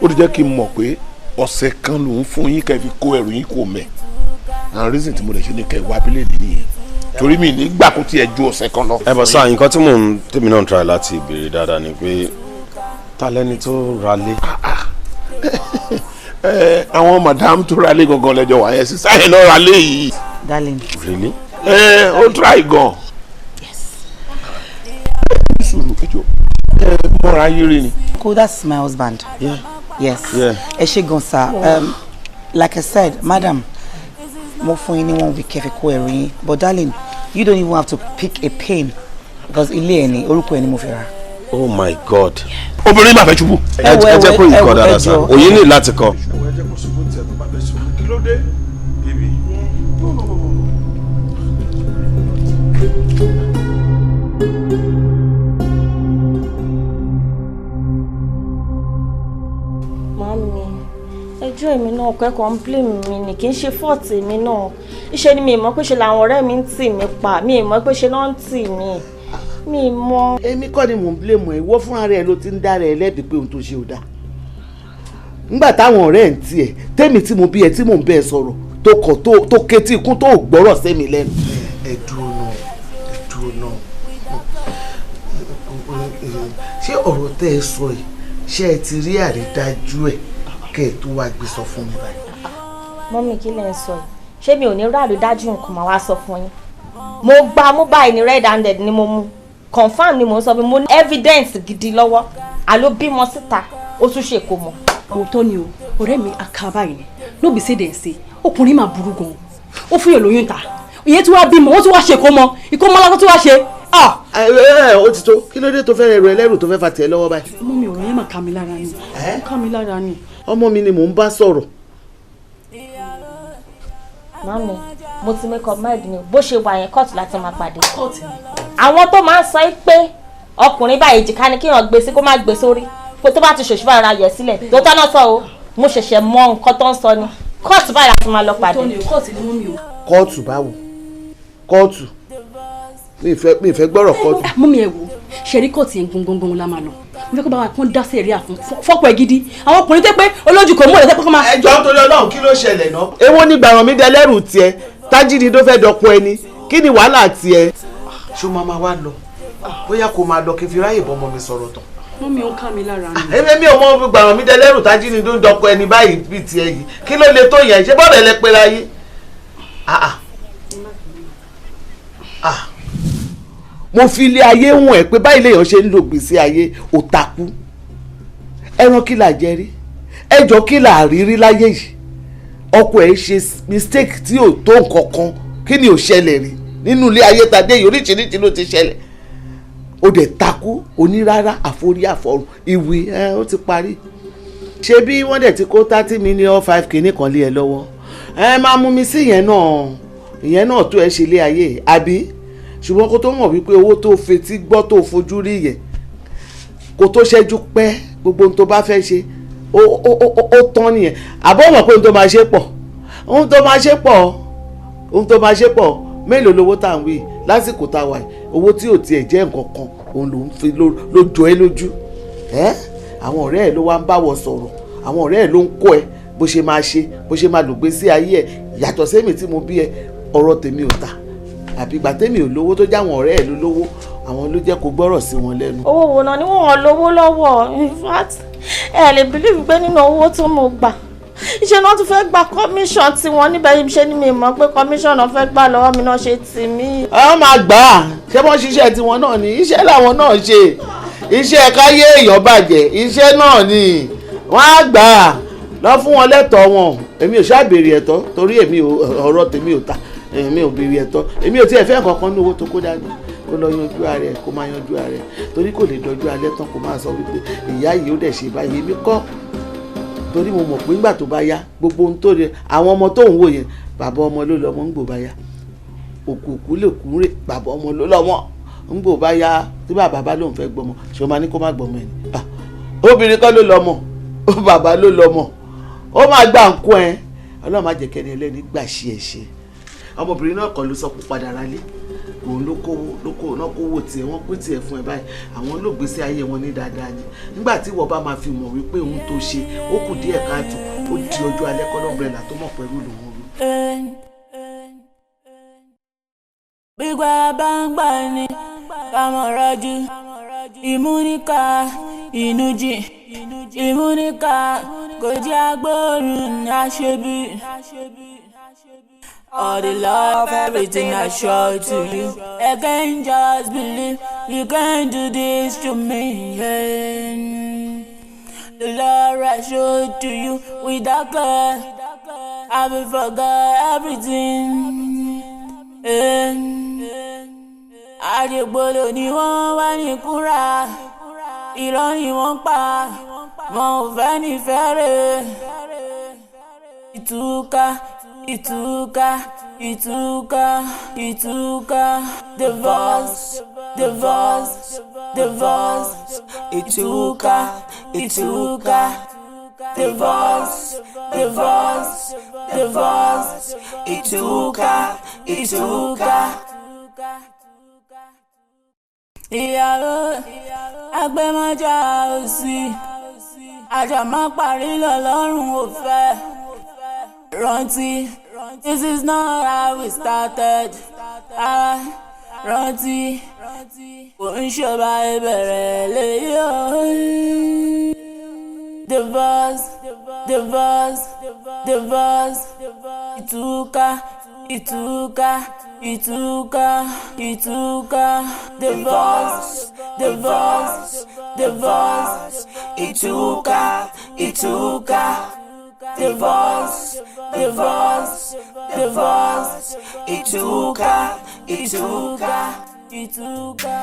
ó ti jẹ́ kí n mọ̀ pé ọ̀sẹ̀ kan lòún fún yín kẹ́ fi kó ẹrù yín kò mẹ́. And reason tí mo lè ṣe ní kẹ́ wá bílẹ̀ nìyẹn, torí mi ní gbà kó tiẹ̀ ju ọ̀sẹ̀ kan lọ. Ẹ bọ̀ sáà, nǹkan tí mò ń tèmi náà try láti béèrè dáadáa ni pé ta lẹni tó ra lé? Àwọn madam tó ra lé gangan lẹ́jọ́ wà yẹn, sísá yẹn náà ra lé yìí. Darling. Really? Ó try gan. Sùúrù ẹjọ mọ́ra yírí ni. Cool, that's my husband. Yeah. Yes. Yeah. Ẹ ṣé gan sir. Like I said, madam, mo fún yín ní 1 week kẹ́ fi kó ẹrù yín, but darling, you don't even have to pick a pain because ilé ẹ̀ ni orúkọ ẹ̀ ni mo fi rà. Oh my God. Obìnrin máa fẹ́ ṣubú. Ẹ jẹ́ kó yìí kọ́ dáadáa sá, òye ní láti kọ́. Ẹ jẹ́ kó ṣubú tiẹ̀ tó bá fẹ́ ṣubú, kí ló dé? Baby. No, no, no, no. Mami, ẹjọ́ èmi náà kẹ́kọ̀ọ́ ń blame mi ni, kì í ṣe fault èmi náà. Iṣẹ́ ni mi mọ̀ pé ṣe làwọn ọ̀rẹ́ mi ń tì mí pa, mi mọ̀ pé ṣe náà ń tì mí, mi mọ̀. Èmi kọ́ ni mò ń blame ẹ̀, ìwọ fúnra rẹ̀ ló ti ń dára ẹ lẹ́bi pé ohun tó ṣe ò dáa. Nígbà táwọn ọ̀rẹ́ ẹ̀ ń tiẹ̀, tèmi tí mo bí ẹ tí mò ń bẹ́ ẹ sọ̀rọ̀ tó kọ̀ tó ketí ikún tó gbọ́rọ̀ sẹ́mi lẹ́nu. Ẹ dúró náà, ẹ dúró náà. Ṣé ọ̀rọ̀ tẹ́ ẹ sọ yìí, ṣé ẹ ti rí àrídájú ẹ̀ kẹ́ ẹ tó wá gbé sọ fún mi báyìí? Mọ́mí, kí lẹ̀ ń sọ yìí? Ṣé mi ò ní rí àrídájú nǹkan máa wá sọ fún yín? Mo gba mú báyìí ní red handed ni mo mú. Confam ni mò ń sọ fún mi, mo ní evidence gidi lọ́wọ́. Àló bímọ síta, ó tún ṣe kò mọ̀. Òótọ́ ni o, ọ̀rẹ́ mi aka báyìí ni, no be say dem say, ọkùnrin máa burú gan-an. Ó fún yàn lóyún ta, ìyẹn tí wàá bímọ, ó tún wá ṣe kó mọ, ìkómọ lásán tún wá ṣe. Ẹ ó ti tó, kí ló dé tó fẹ́ rẹrù ẹlẹ́rù tó fẹ́ fa tiẹ̀ lọ́wọ́ báyìí? Ọmọ mi, ọ̀rọ̀ yẹn máa ká mi lára ni. Ká mi lára ni. Ọmọ mi ni mò ń bá sọ̀rọ̀. Mami, mo ti make up mind mi, bó ṣe wà yẹn kóòtù láti máa pàdé. Àwọn tó máa ń sọ pé ọkùnrin báyìí èjìká ni kéèyàn gbé sí kó má gbé sórí, pé tó bá ti ṣòṣì báyìí ra yẹ̀ sílẹ̀. Tó tọ́ náà sọ o, mo ṣẹ̀ṣẹ̀ mọ nǹkan tó ń sọ ni. Kóòtù báyìí láti máa lọ pàdé. Kóòtù báwo? Kóòtù? Mi ìfẹ́ gbọ́rọ̀ kóòtù. Mọ́mí ẹ wo, ṣẹ̀rí kóòtù yẹn gangan la máa lọ. Mo fẹ́ kó bá wa kán dá sẹ̀ríà fún fọ́pọ̀ ẹ̀ gidi. Àwọn ọkùnrin tẹ́ pé olójú kò mú ọ̀rẹ́ tẹ́ pé kó máa. Ẹ jọ̀ọ́ nítorí Ọlọ́run, kí ló ṣẹlẹ̀ náà? Èwo ni gbàràn mi dẹlẹ́rù tiẹ̀? Tájídì tó fẹ́ dọkun ẹni, kí ni wàhálà tiẹ̀? Ṣó máa máa wá lọ? Bóyá kó máa lọ kí n fi ráyè bọ́mọ mi sọ̀rọ̀ tán. Mummy, ó ká mi lára ni. Èmi ò mọ gbàràn mi dẹlẹ́rù tájí ni tó ń dọkọ ẹni báyìí bíi tiẹ̀ yìí. Kí ló le tó yẹn? Ṣé bọ́ọ̀lù ẹ lẹ pera yín? Mo fi ilé ayé hùn ẹ pé báyìí lèèyàn ṣe ń lo gbèsè ayé ò takú. Ẹran kí là jẹ rí? Ẹjọ́ kí là rí rí láyé yìí? Ọkọ ẹ ṣe mistake tí ò tó nǹkan kan. Kí ni ò ṣẹlẹ̀ rí nínú ilé ayé tàdé yìí? Oríṣiríṣi ló ti ṣẹlẹ̀. Ó dẹ̀ takú onírárá àforí àfọrùn ìwé ẹ ó ti parí. Ṣé bí wọ́n dẹ̀ ti kó 30 million 5 kìíní kan lé ẹ lọ́wọ́, ẹ máa mú mi sí ìyẹn náà, ìyẹn náà tó ẹ ṣe ilé ayé àbí? Ṣùgbọ́n kó tó mọ̀ wípé owó tó fetí gbọ́ tó fojú rí yẹn, kó tó ṣẹ́jú pẹ́, gbogbo ohun tó bá fẹ́ ṣe ó tán nìyẹn. Àbọ̀ mọ̀ pé ohun tó máa ṣe pọ̀, ohun tó máa ṣe pọ̀, ohun tó máa ṣe pọ̀. Mélòó lowó tá à ń wí lásìkò tá a wà yìí? Owó tí ò tiẹ̀ jẹ́ nǹkan kan òun ló ń fi ló jọ ẹ́ lójú ẹ́. Àwọn ọ̀rẹ́ ẹ̀ ló wá ń bá wọ sọ̀rọ̀, àwọn ọ̀rẹ́ ẹ̀ ló ń kọ́ ẹ bó ṣe máa ṣe, bó ṣe máa lògbé sí ayé ẹ̀, yàtọ̀ sẹ́mi tí mo bí ẹ. Ọ̀rọ̀ tèmi ò ta àbí ìgbà tèmi ò lówó tó jáwọn ọ̀rẹ́ ẹ̀ ló lówó, àwọn ló jẹ́ kó gbọ́rọ̀ sí wọn lẹ́nu. Owó wo náà ni wọ́n lówó lọ́wọ́? In fact, ẹ lè believe pé nínú owó tó mo gbà, iṣẹ́ náà tún fẹ́ gba commission tiwọn níbẹ̀. Ṣe ni mi mọ̀ pé commission náà fẹ́ gbà lọ́wọ́ mi náà ṣe tì mí. Àwọn máa gbà á. Ṣé wọ́n ṣiṣẹ́ tiwọn náà ni? Iṣẹ́ làwọn náà ṣe, iṣẹ́ káyé èèyàn bàjẹ́, iṣẹ́ náà ni wọ́n á gbà á. Lọ fún wọn lẹ́tọ̀ọ́ wọn. Èmi ò ṣáà béèrè ẹ̀tọ́ torí èmi ò, ọ̀rọ̀ tèmi ò ta. Èmi ò béèrè ẹ̀tọ́, èmi ò tiẹ̀ fẹ́ nǹkan kan ní owó tó kó dání. Kó lọ yanjú ara ẹ̀, kó máa yanjú ara ẹ̀, torí kò lè dọjú alẹ́ tán kó máa sọ wípé ìyá yìí ó dẹ̀ ṣe báyìí. Èmi kọ́, torí mo mọ̀ pé nígbà tó bá yá, gbogbo ohun tó rẹ àwọn ọmọ tó ń wò yẹn, bàbá ọmọ ló lọ́mọ ń gbò bá yá. Òkùnkùn lè kún rè, bàbá ọmọ ló lọ́mọ ń gbò bá yá. Tí bàbá bá lóun fẹ́ gbọmọ, ṣé o máa ní kó má gbọmọ ẹ̀ ni? Obìnrin kọ́ ló lọ́mọ, bàbá ló lọ́mọ. Ó máa gbà ń kó ẹ. Ọlọ́run má jẹ́ kẹ́ni ẹlẹ́ni gbà ṣe ẹ̀ ṣe. Ọmọbìnrin náà kọ́ ló sọ pé padà ralé òun ló kówó ló kó náà kówó tiẹ̀, wọ́n pín tiẹ̀ fún ẹ báyìí. Àwọn ló gbèsè ayé wọn ní dáadáa ni. Nígbà tí ìwọ bá máa fi mọ̀ wípé òun tó ṣe ó kù díẹ̀ káàtó, ó di ọjọ́ alẹ́ kọ́lọ́mbrẹ́là tó mọ̀ pẹ̀lú lòun rú. Gbígbà bá ń gbà ní kámọ̀rọ́jú ìmúníkà ìnújì ìmúníkà kò jẹ́ agbóòrùn àṣebí. All the love, everything I show to you. I can't just believe you can do this to me. Yeah. The love I show to you without care, I will forget everything. Yeah. Àdìgbòlò ni wọ́n wá ní kúrà, irọ́ ni wọ́n pa, wọn ò fẹ́ ní fẹ́rẹ̀. Ìtúká, ìtúká, ìtúká, ìtúká, divorce, divorce, divorce, ìtúká, ìtúká, divorce, divorce, divorce, ìtúká, ìtúká. Ìyàwó agbẹ́mọ́jà òsì, àjàmọ́ parí lọ́lọ́run ò fẹ́. Rántí, this is not how we started. Ah, rántí, kò ń ṣọba ìbẹ̀rẹ̀ lèyí o. Divorce, divorce, divorce, ìtúká, ìtúká, ìtúká, ìtúká, divorce, divorce, divorce, ìtúká, ìtúká, divorce, divorce, divorce, ìtúká, ìtúká, ìtúká.